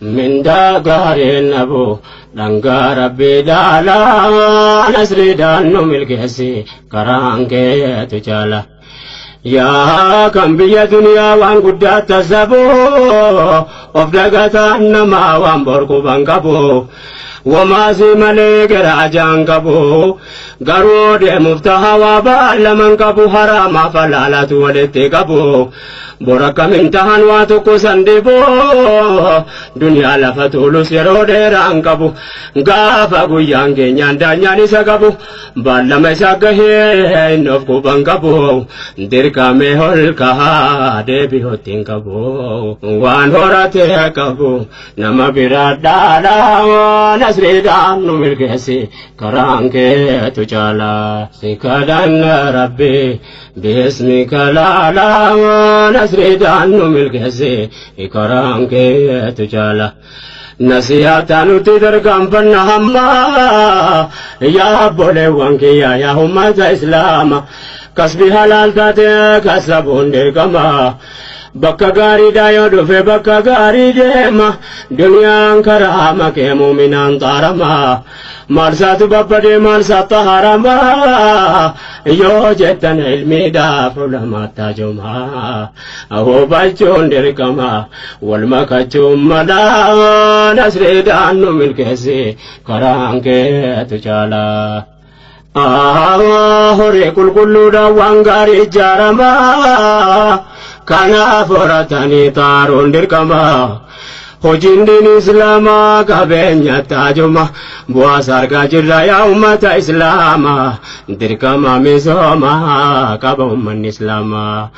Mindaa gaariin dhabu. Dhangaa Rabbii dhaalaa nasriidhaan nu milkeessi karaan keetu caala. Yaa kan biyya duniyaa waan guddaa tasabu, of dagataan namaa waan borquban qabu. Wamaasii malee gara ajaan qabu. Garuu deemuuf taha waa baalaman qabu, haraamaaf halaalatu walitti qabu. Bor akkamiin tahan waa tokko san dhibu. Duniyaa lafa tuulus yeroo dheeraan qabu. Gaafa guyyaan keenyaan daanyaan isa qabu. Baallama isa gahee inni of quban qabu. Dirqamee ol kahaa deebi'utti hin qabu. Waan horatee qabu nama biraa dhaalaa, nasriidhaan nu milkeessi karaan keetu caalaa. Si kadhanna Rabbi bismika laalaa, nasriidhaan nu milkeessi karaan keetu caalaa. Nasihaata nuti dargaanfanna hamma, yaa obboleewwan kiyya, yaa ummata Islaama, kasbi halaal taate kasabuun dirqama. Bakka gaariidha yoo dhufe bakka gaarii deema, duniyaan karaa makee muuminaan xaarama. Maalsaatu babbadee, maalsaatu harama yoo jettan, ilmiidhaaf ulamaatti juma hubachuun dirqama, wal makachuun mala, nasriidhaan nu milkeessi karaan keetu caalaa. Horii qulqulluudhaan waan gaarii ijaarama. Kanaaf horatanii xaaruun dirqama. Hojiin diin islaamaa qabeenya taajuma bu'aas argaa jirra yaa ummata islaamaa dirqama misoomaa qaba ummanni islaamaa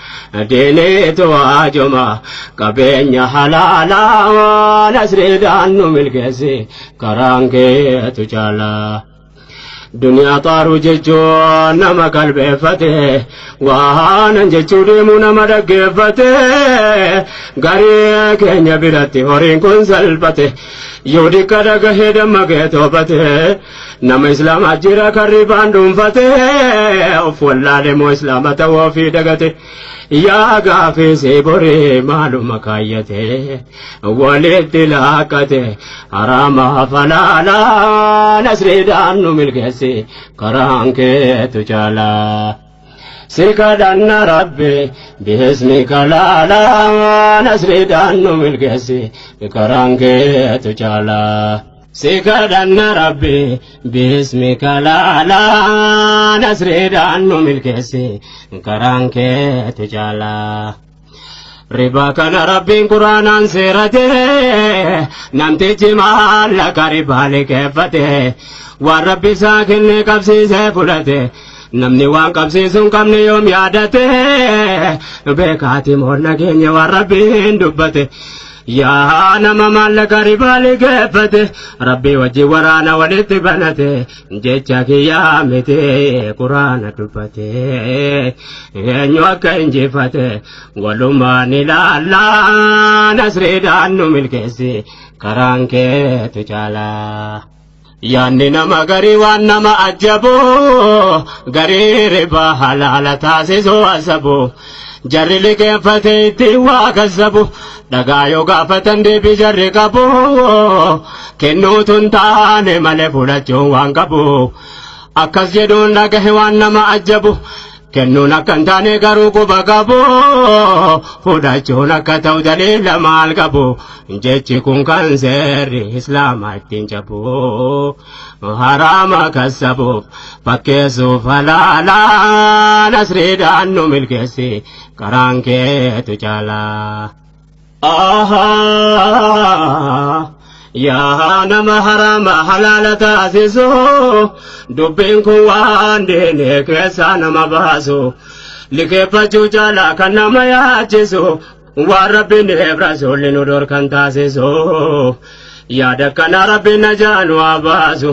diiniitu waajuma qabeenya halaalaa nasriidhaan nu milkeessi karaan keetu caalaa. Duniyaa xaaruu jechuun nama qalbeeffate waanan jechuu deemu nama dhaggeeffate garii keenya biratti horiin kun salphate yoo dikka dhagahee dammaqee toobate nama islaamaa jira kan ribaan dhuunfate of wallaale moo islaama ta'uu ofii dagate yaa gaafii borii maaluma kaayyate walitti laaqate haraama falaalaa nasriidhaan nu milkeessi karaan keetu caalaa. Si kadhanna rabbi biismika laalaa nasriidhaan nu milkeessi karaan keetu caalaa. Si kadhanna rabbi biismika laalaa nasriidhaan nu milkeessi karaan keetu caalaa. Ribaa kana rabbiin quraanaan seerate namtichi maallaqa ribaa liqeeffate waan rabbi isaa kenne qabsiisee fudhate namni waan qabsiisuu hin qabne yoom yaadate beekaati moonna keenya waan rabbiin dubbate. Yaa nama maallaqa ribaa liqeeffate rabbii wajjin waraana walitti banate jecha kiyyaa miti quraana dubbate eenyu akka injifate walumaan ilaallaa nasriidhaan nu milkeessi karaan keetu caalaa. Yaanni nama garii waan nama ajabu garii ribaa halaala taasisuu asabu. Jarri liqeeffate ittiin waa kassabu dhagaa yoo gaafatan deebii jarri qabu kennuutu hin taane malee fudhachuun waan qabu akkas jedhuun dhagahe waan nama ajabu kennuun akka hin taane garuu quba qabu fudhachuun akka ta'u daliila maal qabu jechi kun kan seerri islaamaa ittiin cabu haraama kassabuuf fakkeessuuf halaalaa nasriidhaan nu milkeessi karaan keetu caalaa. Yaa nama haraama halaala taasisu dubbiin kun waan diinee keessaa nama baasu liqeeffachuu caalaa kan nama yaachisu waan rabbiin rasuulli nu dhorkan taasisu yaada kana rabbiin najaa nu haa baasu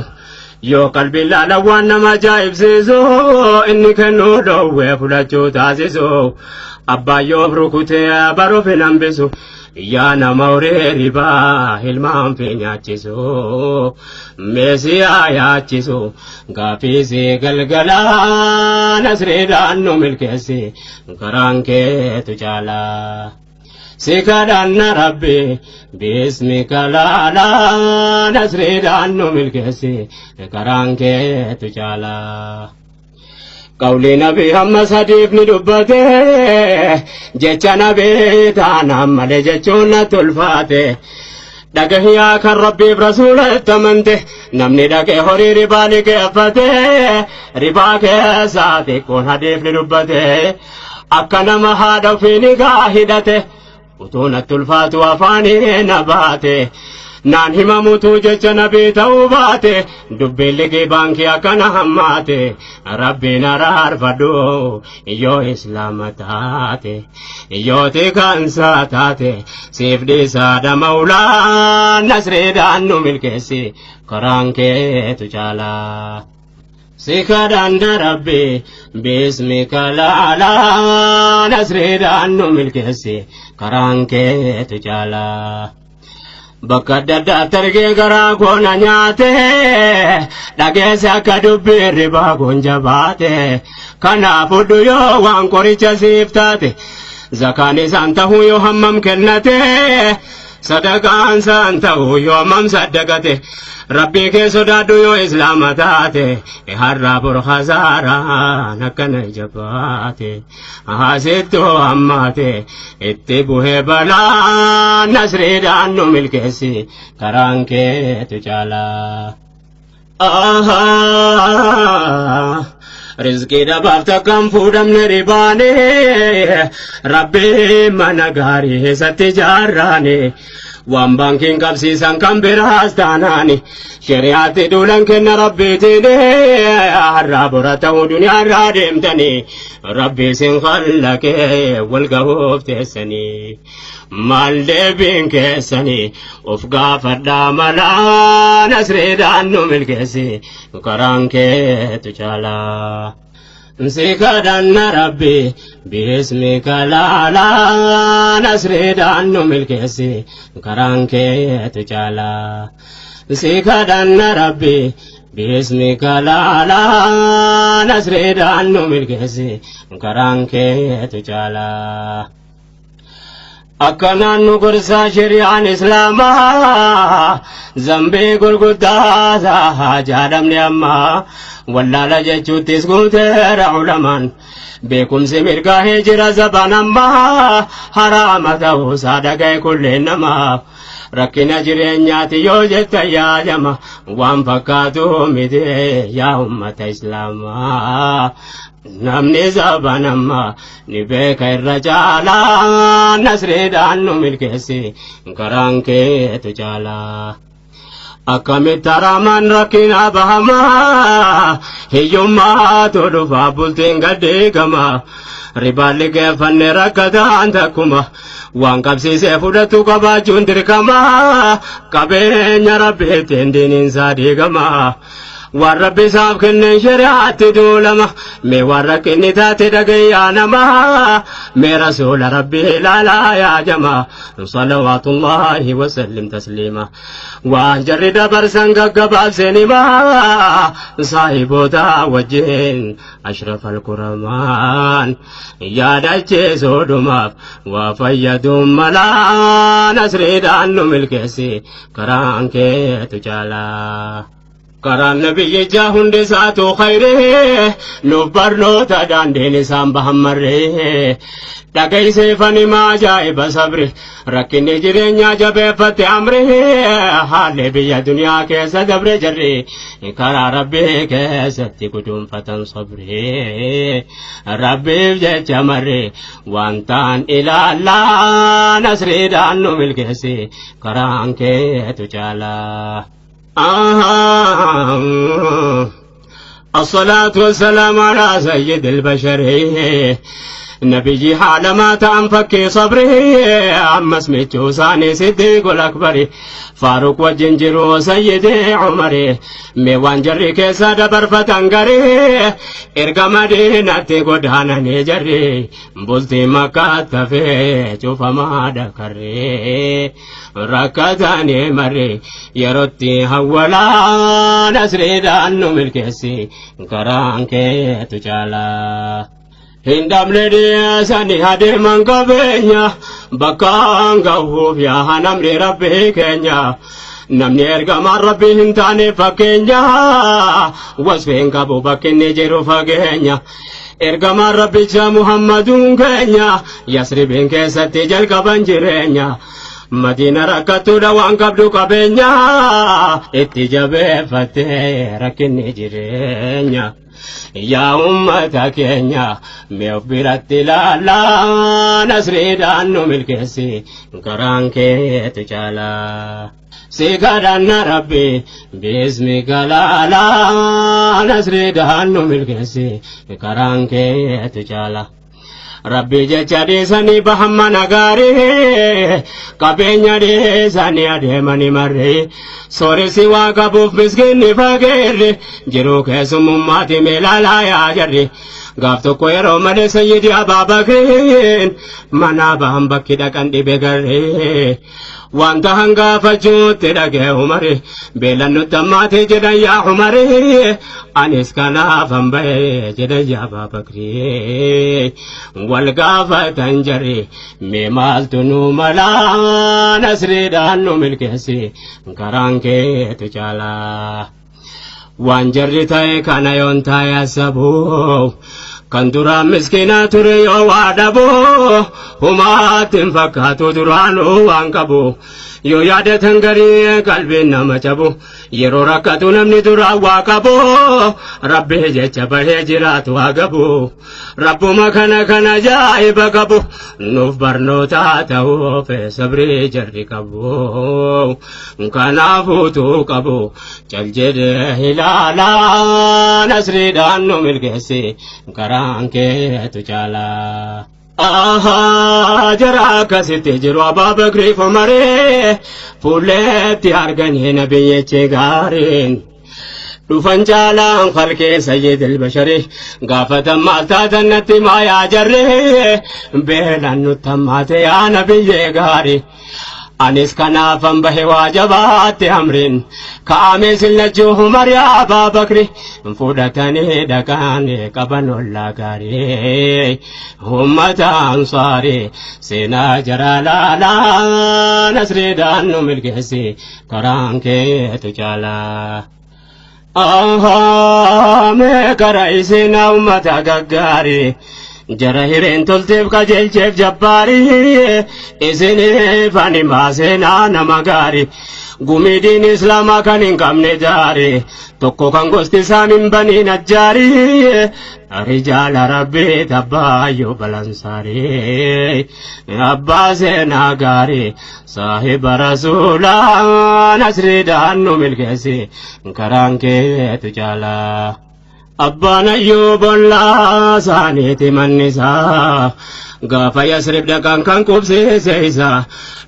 yoo qalbiin laala waan nama ajaa'ibsiisu inni kennuu dhoowwee fudhachuu taasisu abbaan yoo rukutee baruuf hin hambisu. Yaa nama horii ribaa ilmaan fi nyaachisu meesiyaa yaachisu gaaffiisii galgalaa nasriidhaan nu milkeessi karaan keetu caalaa. Si kadhanna rabbi biismika laalaa nasriidhaan nu milkeessi karaan keetu caalaa. Qawli nabii hamma sadiif ni dubbate jecha nabii taanaan malee jechuun na tolfaate. Dhagahiyaa kan rabbiif rasuulatti amante namni dhaqee horii ribaa liqeeffate ribaa keessaa xiqqoon hadiif ni dubbate akka nama haadha ofii ni gaa hidhate utuu natti ulfaatu afaanii na baate. Naan himamutu jecha nabii ta'uu baate dubbiin liqii baankii akkana hammaate rabbiin araarfadhu yoo islaama taate yoo tikansaa taate siif dhiisaadha maulaan nasriidhaan nu milkeessi karaan keetu caalaa. Si kadhanna rabbi biismika laalaa nasriidhaan nu milkeessi karaan keetu caalaa. Bakka adda addaatti argee garaa koona nyaate dhageesse akka dubbiin ribaa kun jabaate kanaaf fudhu yoo waan qoricha siif taate zakaan isaan tahuu yoo hammam kennate sadaqaan isaan tahuu yoo hammam saddaqate rabbii kee sodaadhu yoo islaama taate har'aa bor hasaaraan akkana jabaate haasittuu hammaate itti buhee balaa nasriidhaan nu milkeessi karaan keetu caalaa. Rizqii dhabaaf takkaan fuudhamne ribaane rabbii mana gaarii keessatti ijaarraane Waan baankiin qabsiisan kan biraas taanaani shari'aatti duulan kenna rabbiitiin har'aa bora ta'uu duniyaarraa deemtanii rabbi isin khallaqee wal gahuuf teessanii maal deebiin keessanii of gaafadhaa malaa nasriidhaan nu milkeessi karaan keetu caalaa. Si kadhanna rabbi biismika laalaa nasriidhaan nu milkeessi karaan keetu caalaa. Si kadhanna rabbi biismika laalaa nasriidhaan nu milkeessi karaan keetu caalaa. Akkanaan nu gorsaa shari'aan islaamaa zambii gurguddaa jaadhamne ammaa wallaala jechuuttis guuteera ulamaan beekumsi mirgaahee jira zaban ammaa haraama ta'uusaa dhaga'e kulleen namaaf rakkina jireenyaati yoo jetta yaadama waan fakkaatu miti yaa ummata islaamaa. Namni zaban ammaa ni beeka irra caalaa nasriidhaan nu milkeessi karaan keetu caalaa. Akkamitti haramaan rakkina bahamaa hiyyummaatu dhufaa bultiin gaddeegama ribaalli geeffanne rakkataan takkuma waan qabsiisee fudhatu qabaachuun dirqama qabeenya rabbiitiin diiniinsaa diigama. Waan rabbi isaaf kenneen shari'aatti duulama mee waan rakkinni taate dhagayyaa namaa mee rasuula rabbii ilaalaa yaa jamaa salawaatullaahi wasallim tasliima waan jarri dabarsan gaggabaabseen himaa saahiboota wajjin ashraf alkuramaan yaadachiisuudhumaaf waa fayyaduun malaa nasriidhaan nu milkeessi karaan keetu caalaa. Karaan nabiyyichaa hundi isaatu khayree nuuf barnoota daandiin isaan bahan marree dhagayseefani maa ajaa'iba sabri rakkinni jireenyaa jabeeffatte amri haalli biyya duniyaa keessa dabre jarri karaa rabbii keessatti guduunfatan sabri rabbiif jecha marri waan ta'an ilaallaa nasriidhaan nu milkeessi karaan keetu caalaa. الصلاة والسلام على سيد البشر نبي حال ما تنفك صبره عم اسمه ثاني صديق الأكبر فاروق وجنجر سيدي عمر ميوان جري كيسا دبر فتنقري ارقى مدينة قدانا نجري بلتي مكة تفي شوف ما دكري ركتاني مري يرتي هولا نسري دانو ملكسي كران كي تجالا Hin dhabne dhiyeessanii adeeman qabeenya bakkaan gahuuf yaa namni rabbii keenya. Namni ergamaan rabbii hin taane fakkeenya wasfeen qabu bakki inni jiru fageenya. Ergamaan rabbicha Muhammaduun keenya Yasribiin keessatti jalqaban jireenya. Madiina rakkattuudha waan qabdu qabeenya itti jabeeffattee rakkinni jireenya. Yaa ummata keenya mee of biratti ilaalaa nasriidhaan nu milkeessi karaan keetu caalaa. Si kadhanna rabbi bismika laalaa nasriidhaan nu milkeessi karaan keetu caalaa. Rabbi jecha dhiisanii bahan mana gaarii qabeenya dhiisanii adeemanii marree sooressi waa qabuuf miskiinni fageerri jiruu keessummummaati meelaalaa yaa jarri gaaf tokko yeroo malee sayyidi Abaabakriin manaa bahan bakki dhaqan dhibe garree wanta hangaafachuutti dhagee umari beelan nutti ammaatee jedhan yaa umari anis kanaafan ba'e jedhan yaa Abaabakrii wal gaafatan jarri mee maaltu nu malaa nasriidhaan nu milkeessi karaan keetu caalaa. Waan jarri ta'e kana yoon taa'e asabuu Kan duraan miskiina ture yoo waa dhabu, humaatti hin fakkaatu duraanuu waan qabu. Yoo yaadatan garii qalbiin nama cabu, yeroo rakkatu namni duraan waa qabu, Rabbi jecha bahee jiraatu haa gabu. Rabbuma kana kana ajaa'iba qabu, nuuf barnoota ta'uuf sabrii jarri qabu. Kanaafuutuu qabu, cal jedhee ilaalaa, nasriidhaan nu milkeessi, karaan keetu caalaa. Ahaa, jara akkasitti jiru Abbaa Bakriif Umaree, fuulleetti arganii nabiyyichi gaariin. Dhufan caalaan halkee sayyidil bashari, gaafatan maal taatan natti maayaa jarree, beelaan nutti hammaate yaa nabiyyee gaarii. Anis kanaafan bahe waa jabaatti amriin ka'amee sillachuu Umar yaa Abbaa Bakri, fudhatanii dhaqaan qaban ollaa gaarii ummata ansaarii. Seenaa jaraa laalaa, nasriidhaan nu milkeessi, karaan keetu caalaa. Ahaa, mee kara isinaa ummata gaggaarii, jara hireen tolteef qajeelcheef jabbaarii, isiniif ani maaseenaa nama gaarii. Gumiidiin islaamaa kan hin qabne jaarii tokko kan gosti isaan hin baniin ajjaarii, rijaala rabbii tabbaayyuu balansaarii, abbaa seenaa gaarii, saahiba rasuulaa, nasriidhaan nu milkeessi, karaan keetu caalaa. Abbaan Ayyuu bollaa isaaniiti manni isaa, gaafa Yasrib dhaqan kan qubsiise isa,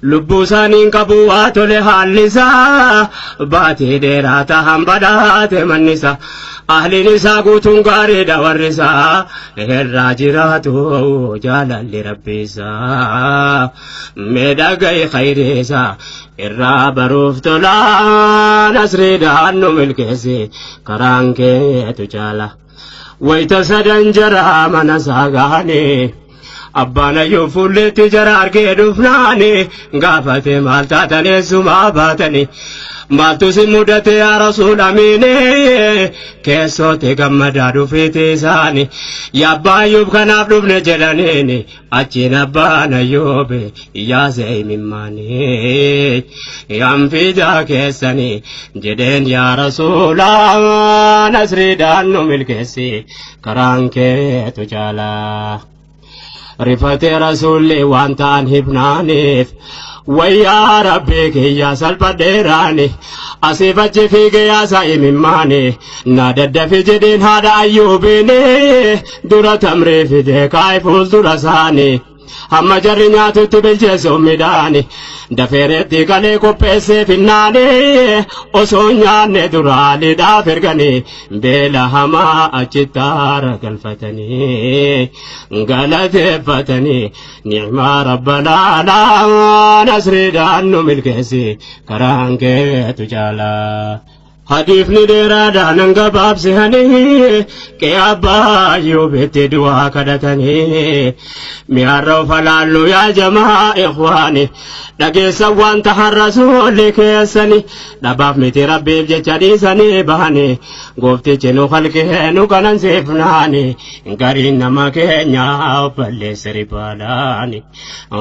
lubbuu isaaniin qabu waa tole haalli isaa, baatii dheeraa tahan badhaate manni isaa, ahliin isaa guutuun gaariidha warri isaa, irraa jiraatu jaalalli rabbi isaa, miidhagay khayrii isaa irraa baruuf tolaa, nasriidhaan nu milkeessi, karaan keetu caala. Wayita sadan jara mana isaa gahanii, abbaan Ayyuu fuulleetti jara argee dhufnaani gaafate, maal taatan, eessumaa baatani, maaltu si mudate yaa rasuul amiine? Keessootti gammadaa dhufiiti isaani, yaa abbaa Ayyuub kanaaf dhufne jedhaniini. Achiin abbaan Ayyuub yaase imimmaanii, yaan fidaa keessanii jedheen, yaa rasuulaa nasriidhaan nu milkeessi, karaan keetu caalaa. Rifatee rasuulli waan ta'an hibnaaniif, wayyaa rabbii kiyya salphadheeraani, asiif achi fiige yaasa imimmaani, na daddafi jedheen haadha Ayyuubiini, dura tamrii fidee kaa'e fuuldura isaanii, hamma jarri nyaatutti bilcheessuuf midhaani, dafeereetti galee qopheessee finnaani, osoo nyaanne duraaliidhaaf erganii, beela hamaa achitti aara galfatanii galateeffatanii, ni'maa rabbalaalaa, nasriidhaan nu milkeessi, karaan keetu caalaa. Hadiifni dheeraadhaan nan gabaabsihanii, qe'ee abbaa Ayyuubitti du'aa kadhatanii, mi'aarra of alaallu yaa jamaa ikhwaani, dhageessan waan tahan rasuulli keessani, dhabaaf miti rabbiif jecha dhiisanii bahani, gooftichi nu halqee nu kanansiifnaani, gariin nama keenya of balleesse ribaadhaani,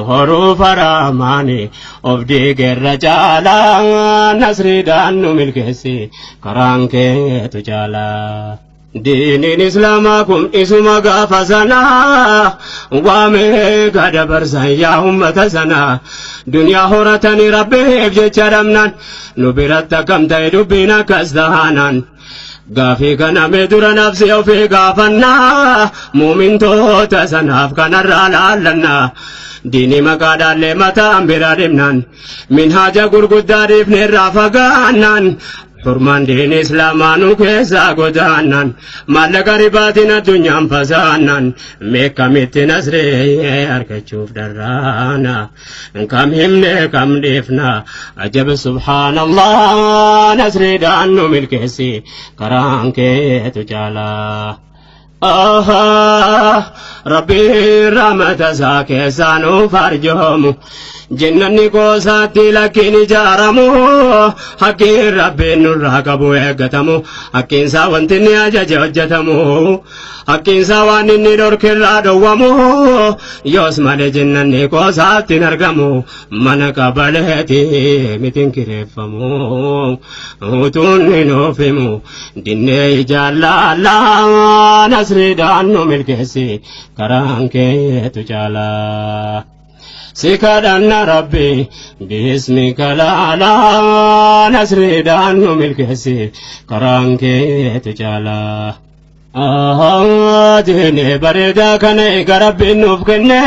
horuu faraamaani of diigerra caalaa, nasriidhaan nu milkeessi, karaan keetu caalaa. Diiniin islaamaa kun isuma gaafa sanaa, waamee gadabarsan yaa ummata sanaa, duniyaa horatanii rabbiif jecha dhabnaan, nu biratti akkam ta'e dubbiin akkas taanaan? Gaafii kana mee dura nafsi ofii gaafannaa, muumintoota sanaaf kanarraa laallannaa, diinii maqaadhaallee mataan bira dhimnaan, minhaaja gurguddaa dhiifneerraa fagaannaan, Furmaan diin islaamaa nu keessaa godaannan, maallaqa ribaatiin addunyaan fasaannan, meekamitti nasree argachuuf dharraana? Kam himne, kam dhiifna? Ajab, subhaanallah, nasriidhaan nu milkeessi, karaan keetu caalaa. Rabbiin rahmata isaa keessaa nuuf arjoomu. Jannanni goosaatti lakkiin ijaaramu. Hakkiin Rabbiin nurraa qabu eeggatamu. Hakkiinsaa wanti inni ajaje hojjetamu. Hakkiinsaa waan inni dhorkirraa dhowwamu. Yoos malee jannanni goosaatti hin argamu. Mana qabaleeti mitiin kireeffamu. Utuun hin ofimu. Dinnee ijaallaalaa nasriidhaan nu milkeessi karaan keetu caalaa. Si kadhanna Rabbi bismika laalaa nasriidhaan nu milkeessi karaan keetu caalaa. Diinii bareedaa kana eega Rabbiin nuuf kenne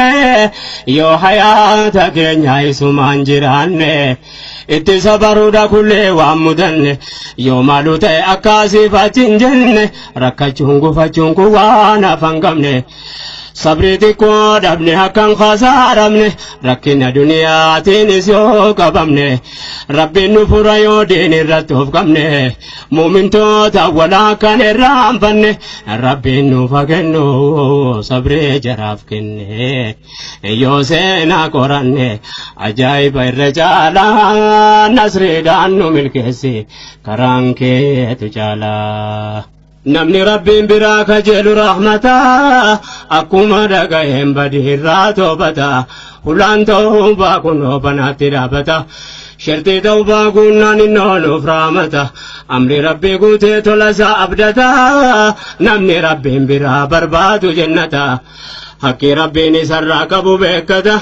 yoo hayaata keenya isumaan jiraanne itti sabaruudha kullee waan mudanne yoo maaluu ta'e akkaasiif achi hin jenne rakkachuun gufachuun kun waan hafan qabne. Sabrii xiqqoo dhabne akkan khasaaramne rakkina duniyaatiinis yoo qabamne Rabbiin nu fura yoo diin irratti of qabne muumintoota walaa kan irraanfanne Rabbiin nuuf haa kennu sabrii jaraaf kenne yoo seenaa qoranne ajaa'iba irra caalaa nasriidhaan nu milkeessi karaan keetu caalaa. Namni Rabbiin biraa kajeelu rahmata akkuma dhaga'een badii irraa toobata hulaan tawbaa kunoo banaatti dhaabata shartii tawbaa guunnaan innoo nuuf raamata amri Rabbii guutee tola isaa abdata namni Rabbiin biraa barbaadu jennata haqqii Rabbiin isarraa qabu beekkata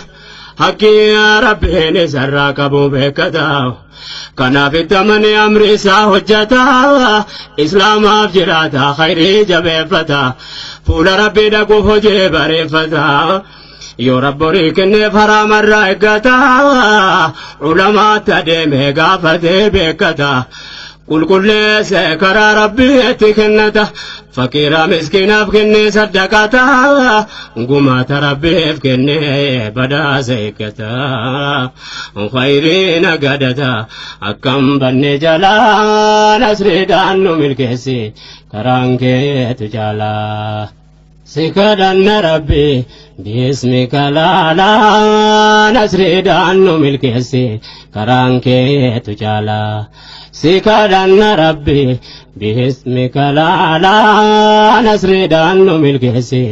haqqii Rabbiin isarraa qabu beekkata. Kanaaf itti amanee amri isaa hojjata islaamaaf jiraata khayrii jabeeffata fuula Rabbii dhaquuf hojii bareeffata yoo rabborii kenneef haraamarraa eeggata ulamaatti adeemee gaafatee beekkata qulqulleesse karaa Rabbiitti kennata faqiira miskiinaaf kennee saddaqata gumaata Rabbiif kennee badhaasa eeggata khayrii nagadata akkam banne jalaa nasriidhaan nu milkeessi karaan keetu caalaa. Si kadhanna Rabbi bismika laalaa nasriidhaan nu milkeessi karaan keetu caalaa. Si kadhanna Rabbi bismika laalaa nasriidhaan nu milkeessi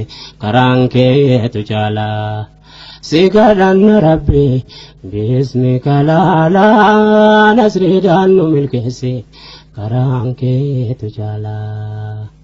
karaan keetu caalaa. Si kadhanna Rabbi bismika laalaa nasriidhaan nu milkeessi karaan keetu caalaa.